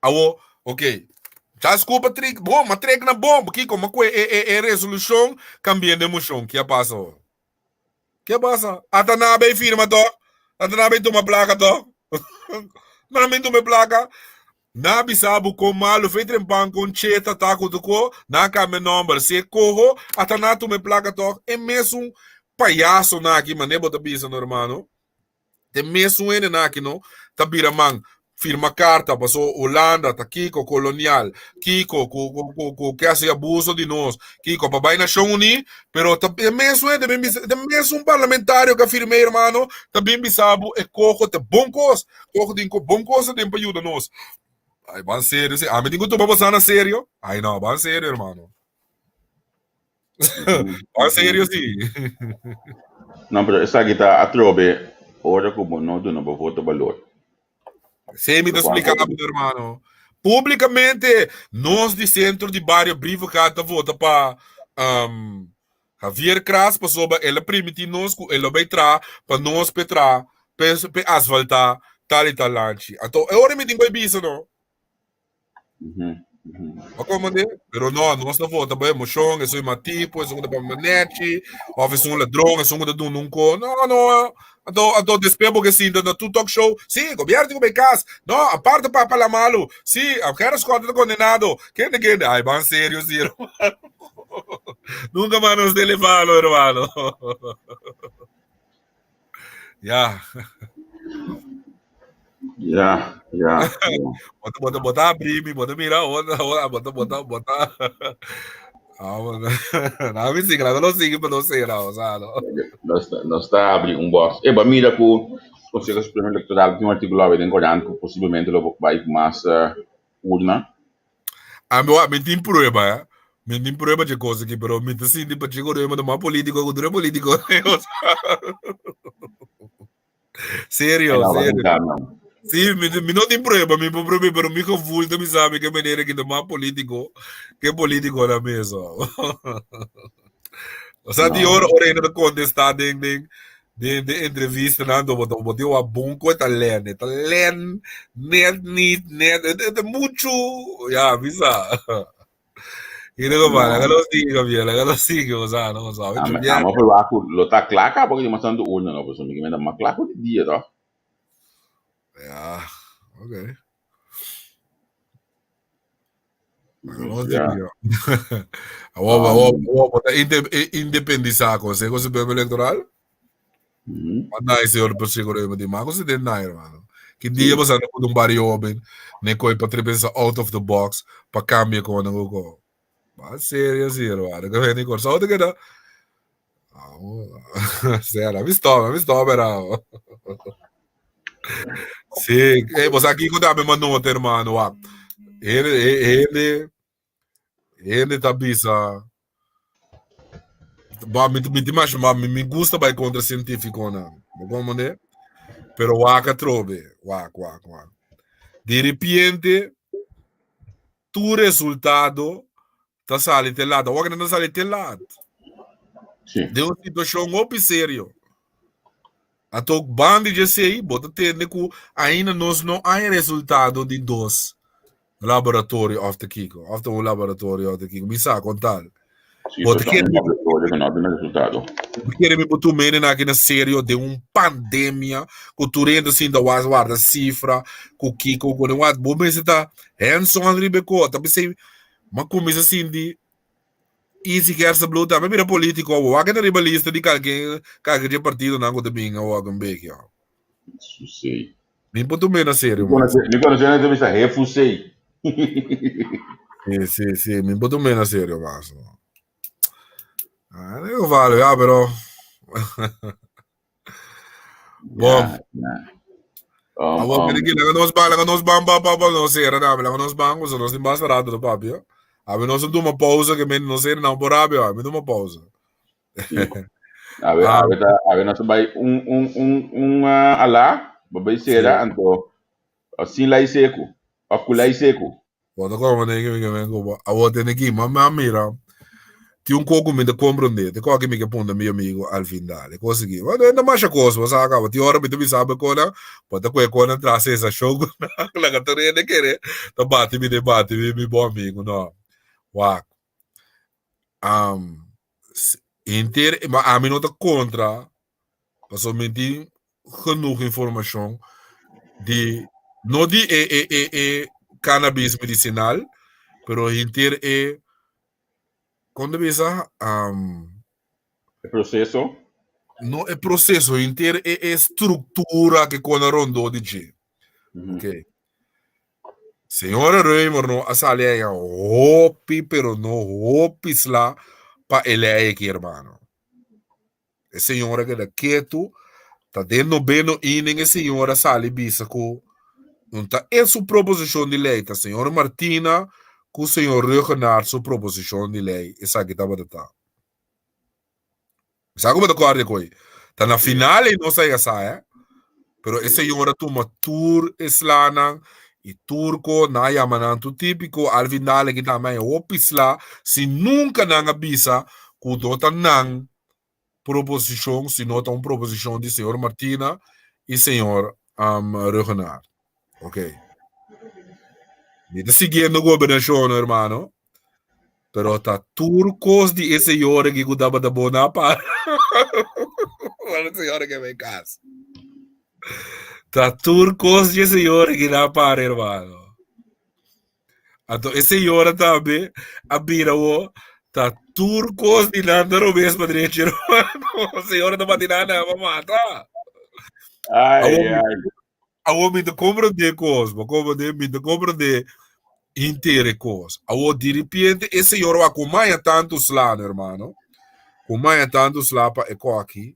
Awo, ok. Charles Cooper trik, bon, ma trek na bon, kiko, ma kue e, e, e resolushon kambiendo e moshon. Ke a pasa ho? Ke a pasa? Ata nan a bay firma toch? Ata nan a bay tuma plaka toch? Nan a bin tuma e plaka. Nan a bisa bo kon malu fe trempan kon cheta ta ku tuko, nan a kambia nomber. Si e koho, ata nan a tuma e plaka toch? E mesun payasonan aki, mane bo ta bisa no hermano. Te mesun hendenan aki no ta bira man. firma karta paso Hulanda ta kiko kolonial, kiko ku ku ku ku ke hasi abuso di nos, kiko pa bai Nashon Uní, pero ta e mesun hende bin bisa, e mesun parlamentario ku a firm'é hermano ta bin bisa bo e koko ta bon kos, koko tin bon kos aden pa yuda nos. Ay ban serio si, ami tin ku tuma boso na serio? Ay no, ban serio hermano. Ban serio si. No, pero esaki ta atrobe ora ku bo no duna bo voto balor. Sí, mi ta splika bo, hermano. Públikamente, nos di Sentro di Bario Brievengat ta vota pa um, Javier Kras pasobra el a primiti nos ku el lo bai traha pa nos p'e traha, p'e asfaltá tal i tal lanchi. Anto e ora mi tin ku e bisa no. A komprendé? Pero no, nos ta vota pa emoshon, esun e mal tipo, esun ku ta papia nechi, òf esun un ladron, esun ku ta duna un ko. No, no. Anto, anto despues bo ke sinta na tur talk show, sí, gobièrnu tin ku bai kas. No, aparte papia la malu. Sí, Gerrit Schotte ta kondenado. Kende, kende? Ay, ban serio sí, hermano. Nunka mas nos telefano, hermano. Ya. Ya, ya. Bota, bota, bota abri, mi bota mira, bota, bota, bota, bota, bota. Ah, bueno. No, mi sigue, no lo sigue, pero no sé, no, o sea, no. Nos ta abri un box. Eba mira ku Consejo Supremo Electoral tin un artículo awe den Corant ku posiblemente lo bai ku mas urna. A mi, mi tin prueba, eh. Mi tin prueba dje cosa aki, pero mi ta sinti pa chico Rema ta mas politico ku tur e politico. Serio, No, serio. calma. Sí, mi, mi no tin prueba, mi por prueba, pero mi gevoel ta mi sabe que manera que ta mas politico que politico na mesa. O sea, di No. ora ora ta contesta den den den den entrevista nan do bo bo tin bon ko ta len, ta len net niet net, het het mucho, ya, bisa. Y no compadre, No. hágalo sigue, Gabriel, hágalo sigue, o sea, no, o sea, Ame, ame verwacht ku lo ta klaar ka, porque mas tanto urna no, pues mi menda mas klaar ku di dia, toch? Ja, oké. Dus ja. Awor, awor, awor, bo ta independisá Konseho Supremo Elektoral? Manda e señor Pacheco Rema di Marco se den na hermano. Ki dia bo sa no un barrio hoben ne koi pa pensa out of the box pa cambia con nan ko. Ba serio si hermano. Ke veni kor. Sa te keda. Ah, sera, mi stop, mi stop era. Sí, eh, bo sa kiko tambe mi a nota hermano, wak. Hende, hende, hende ta bisa, ba, mi, mi, mi, ma, mi, mi gusta bai kontra sientífikonan, bo komprendé? Pero wak atrobe, wak, wak, wak. Di repente, tur resultado ta sali te laat. Awor nan ta sali te laat. Sí. Den un situashon hopi serio. Anto banda di esei bo ta tende ku ainda nos no hay resultado di dos laboratorio of ta kiko. Of ta un laboratorio of ta kiko. Mi sa kon tal. Sí, Bo ta pero kere un laboratorio ku no duna resultado. Bo kere mi bo tuma hende aki na serio den un pandemia ku tur hende sinta was warda sifra ku kiko ku wat. Bo mester ta hands on riba e kos. Ta p'esei M'a kuminsá sinti Easy Gerstenbluth tambe bira polítiko awor. Wak e ta riba lista di kalke kalke dje partidonan ku ta bin awor ku beki awor. Susei. Mi por tum'é na serio Mi mas. konosé, mi konosé na entrevista Hefusei. Sí, sí, sí, mi por tum'é na serio mas. Ah, no vale, ya, pero Bom. Ja, ja. Um, Awor, um, um, laga nos ban, laga nos ban pa pa pa nos sera na, laga nos ban, pues nos tin basta rato de papia. A ver, nos tuma pausa que men no sera na por rabia, a ver, tuma pausa. Sí. A ver, a ver, a ver, nos bai un un un un uh, alá, bai sera, sí. Anto sin lai seco, of ku lai seco. Bo ta como negi mi ke men ku bo. Awor tene ki, ma mi a mira, tin un kos ku mi ta komprendé, te kos ki mi ke punta mi amigu al final. E kos aki, bo no masha kos, bo sa kaba, tin ora mi ta bisa bo e kosnan, bo ta kohe kosnan tras sensashon ku nan, laga tur hende kere ta bati mi den bati mi mi bon amigu, no. Wak, henter, ma ami no ta kontra Pasobra mi tin genoeg informashon di, no di e e e e cannabis medicinal, pero henter e, kon ta bisa? E proseso? No e proseso, henter e e struktura ke kona rondó di dje. Ok. Señora Römer no a sali aya hopi pero no hopi sla pa e lei aki hermano. E señora keda ketu, ta den noveno inning e señora sali bisa ku no ta e su proposishon di lei, ta señor Martina ku señor Ruggenaar su proposishon di lei esaki tabata ta. Sa ku bo ta kòrda koe? Ta na final ei nos a yega sa, eh. Pero e señora tuma tur e slanan i tur ko nan a yama nan tur típiko al final aki tambe a hopi sla si nunka nan a bisa ku no ta nan proposishon sino ta un proposishon di señor Martina i señor Ruggenaar. Ok. Mi ta siguiendo gobernashon, hermano. Pero ta tur kos di e señor aki ku tabata bon a para. Bueno, señor ke bai kas. Ta tur kos di e señor aki na para, hermano. Anto e señora tambe a bira wo ta tur kos di nan ta robes pa drechi, hermano. Señora ta bati nan na mata. Ai, ai. Awor mi ta komprendé kos, bo komprendé? Mi ta komprendé henter e kos. Awor diripiente e señor wak ku maya tantu sla, no hermano, ku maya tantu sla pa e koki,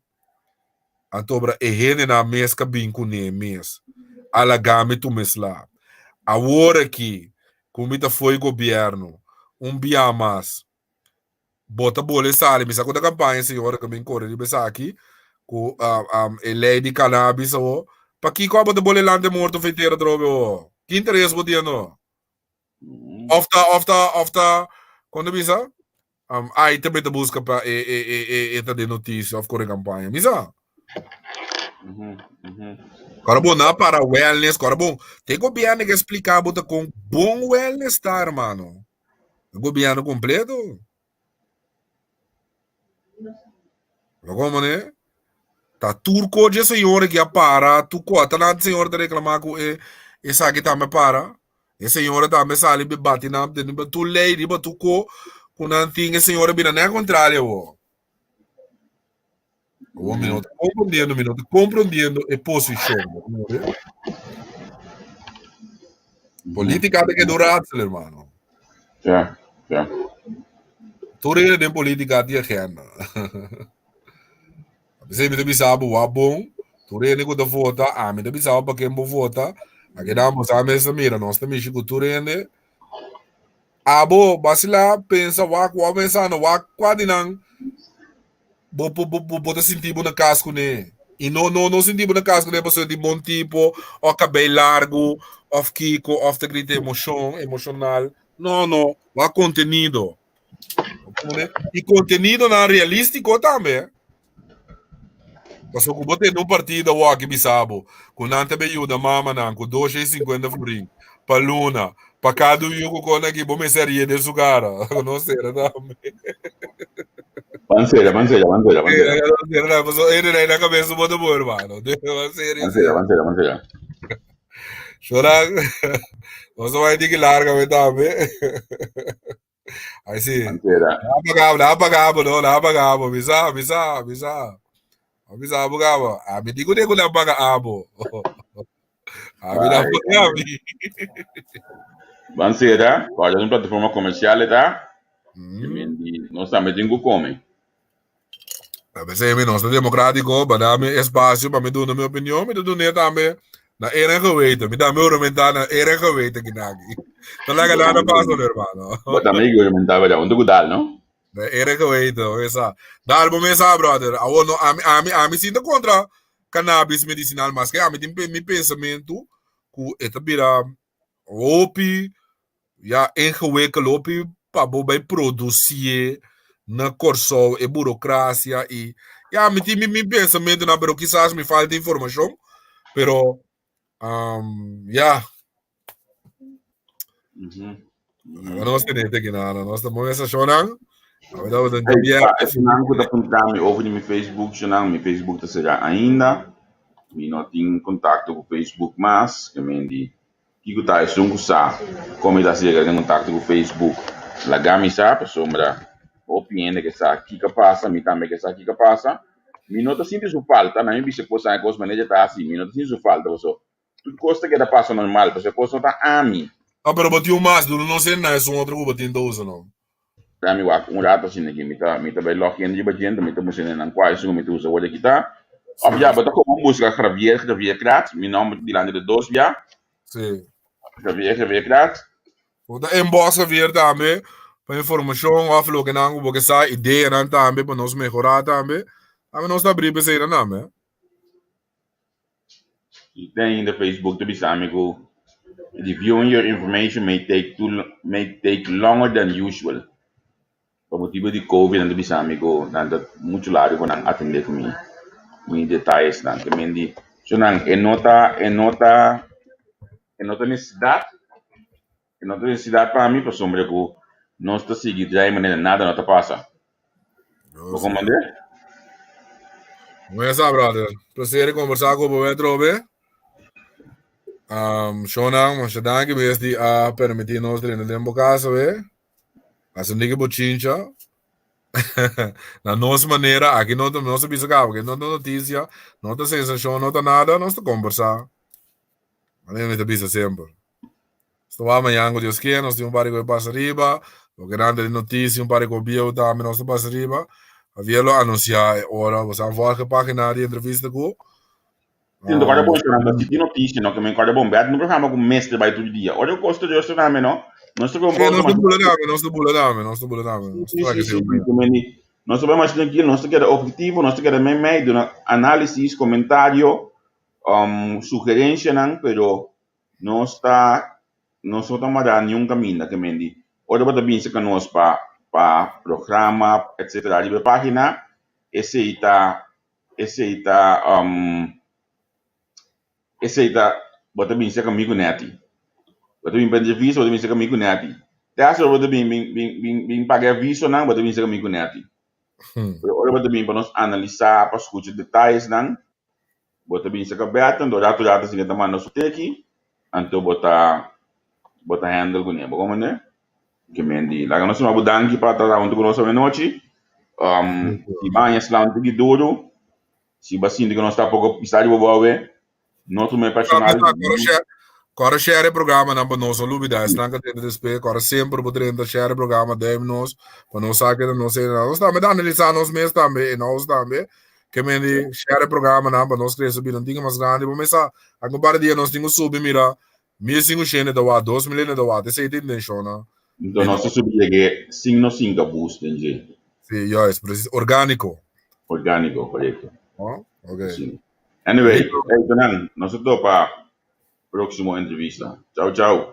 anto obra e hendenan mes ka bin kuné mes, a laga mi tuma e sla. Awor aki ku mi ta fo'i gobièrnu un bia mas, Bo ta bole sali, mi sa ku ta kampaña señora ku bin kore riba esaki, ku e lei di cannabis awo. Pakiko abo ta bole lanta e morto fetera atrobe awo? Ki interes bo tin no? Of ta, of ta, of ta, kon ta bisa? Ai tambe ta buska pa e e e e e ta den notisia of kore kampaña. Mi sa. Kora bon na para wellness, kora bon. Te gobierno ke explica bo ta kon bon wellness ta, hermano. E gobierno completo. Lo como ne? Ta tur coche señor que a para, tu kota na señor ta reclama ku e esaki tambe para. E señora tambe sali be bati nan tu ley riba tu ko ku nan tin e señora bira ne contrario wo. Wo mi no ta comprendiendo, mi no ta comprendiendo e posicion. Política te quedó raadsel, hermano. Ja, ja. Tur hende den política tin agenda. P'esei mi ta bisa bo wak bon, tur hende ku ta vota, ami ta bisa bo pa ken bo vota. Aki nan bo sa mes ta mira, nos ta mishi ku tur hende. Abo basila pensa wak wak pensando wak kua di nan bo bo bo bo ta sinti bo na kas kuné. I no no no sinti bo na kas kuné pasobra di bon tipo òf kabei largu òf kiko òf ta grita emoshon emoshonal. No no wak kontenido. I kontenidonan realístiko tambe. Pasobra ku bo tene un partido awor aki bisa bo ku nan ta bin yuda mamanan ku dos shen i sinkuenta florin pa luna pa kada un yu ku kona aki bo mester rie den su kara. No sera tambe. Ban sera, ban sera, ban sera, ban sera. No sera tambe pasobra ene na kabesa bo ta bo hermano. Ban sera. Ban sera, ban sera, ban sera. Shoran, nos a bai diki larga we tambe. Ay sí. Antera. Laha pagabo, laha pagabo, no, laha pagabo. Bisa, bisa, bisa. Bisa abo gabo. A mi digo de ku paga abo. A mi na paga mi. Ban sera, cual es un plataforma comercial eta. Mm. Nos tambe tin ku come. A veces mi nos ta democrático, pa dame espacio pa mi duna mi opinion, mi ta dun'é tambe na eer en geweten. Mi tambe juramentá na eer en geweten kinaki. No laga nada pasa, mi hermano. Bo tambe juramentá, verdad? Un ku dal, no? Na eer en geweten, bo sa. Dal bo mes sa, brother. Awor no, ami, ami, ami sinta kontra cannabis medicinal, maske ami tin mi pensamentu ku e ta bira hopi Ya ingewikkeld hopi pa bo bai producié na Kòrsou e burocracia i ya mi tin mi mi pensamentonan pero kisas mi falta informashon pero um, ya nos tene te kinana nos ta moe sashonnan a tabata Hey, djabièrnè pa esnan ku ta puntra mi over di mi Facebook shonnan, mi Facebook ta será ainda. Mi no tin kontakto ku Facebook mas, ke men di Kiko ta esun ku sa kon mi ta hasi yega den kontakto ku Facebook? Laga mi sa pasobra hopi hende ke sa kiko a pasa, mi tambe ke sa kiko a pasa. Mi no ta sinti su falta, na mi bisa kos nan e kos manera ta hasi, mi no ta sinti su falta pasobra tur kos ta keda pasa normal pasobra e kos no ta ami. No, pero bo tin un mas, duna nos e na esun otro ku bo tin ta usa no. Tra mi wak un rato asina aki, mi ta mi ta bai log in riba djente, mi ta mustra nan kua esun ku mi ta usa wor aki ta. Of ya, bo ta komo buska Javier Javier Krat, mi nomber ta dilanti de dos bia. Sí. Javier Javier Krat. Bo ta inbox Javier tambe pa informashon of loke nan ku bo ke sa, ideanan tambe pa nos mehorá tambe. Tambe nos ta abrí pa eseinan tambe. I te ainda Facebook ta bisa mi ku reviewing your information may take too may take longer than usual. Pa motibu di covid nan ta bisa mi ku nan ta muchu largu pa nan atendé ku mi mi detayesnan. Te men di so nan e no ta e no ta e no ta nesesidat e no ta nesesidat pa mi pasobra ku nos ta sigui drai manera nada no ta pasa. Bo komprendé? Bueno sa, brother. Placer di conversar cu bo atrobe. Um, Shona, masha danki bes di a permiti nos drenta den bo casa, we. Hace un diki bochincha. Na nos manera, aki no ta, nos ta bisa caba, que no ta noticia, no ta sensacion, no ta nada, nos ta conversa. Manera mi ta bisa semper. Nos ta wak mañan ku Dios kier, nos tin un par di kos pasa riba, loke nan ta di notisia, un par di kos bieu tambe nos ta pasa riba. Javier lo anunsiá e ora, bo sa volg e página di entrevista ku. Tin ta kòrda bon shonnan, si tin notisia no, ke men kòrda bon, bèt no programa ku mester bai tur dia. Ora ku kos ta Dios ta dame no, nos ta Sí, nos ta bula dame, nos ta bula dame, nos ta bula dame. Nos ta laga sí, sí, nos ta bai mas trankil, nos ta keda objetivo, nos ta keda meimei, duna análisis, komentario, sugerensianan, pero Nos ta nos no ta mara niun kaminda ke men di ora bo ta bin serka nos pa pa programa etcetera riba e pagina esei ta esei ta esei ta bo ta bin serka mi ku Netty bo ta bin pa entrevista bo ta bin serka mi ku Netty te hasta ora bo ta bin bin bin bin paga e avisonan bo ta bin serka mi ku Netty pero ora bo ta bin pa nos analisa pa skucha detayesnan. Bo ta bin saka bèt, anto rato rato si ke ta manda su teki, anto bo ta bo ta handle kuné. Bo komprendé? Ke men di laga nos suma bo danki pa ta huntu ku nos awenochi. Si baña sla un tiki duru, si bo a sinti ku nos ta poko pisa riba bo awe, no tuma e personal. Kòrda share e programanan pa nos, no lubidá. Esnan ka drenta despues, kòrda semper bo drenta share e programa, duim nos, pa nos sa ke ta nos hende. Nos tambe ta analisá nos mes tambe, in-house tambe. Ke men di share e programanan pa nos krese bira un tinga mas grandi. Bo mesa, algun par di dia nos tin ku subi mira 1500 hende ta wak, 2000 hende ta wak. Esei ta intenshonnan. Enton nos ta subi yeg'é sin nos sinka boost den dje. Sí, juist, precies. Orgániko. Orgániko, korekto. Oh, ok. Sí. Anyway, hey, Tonan, nos ta topa próximo entrevista. Chau, chau.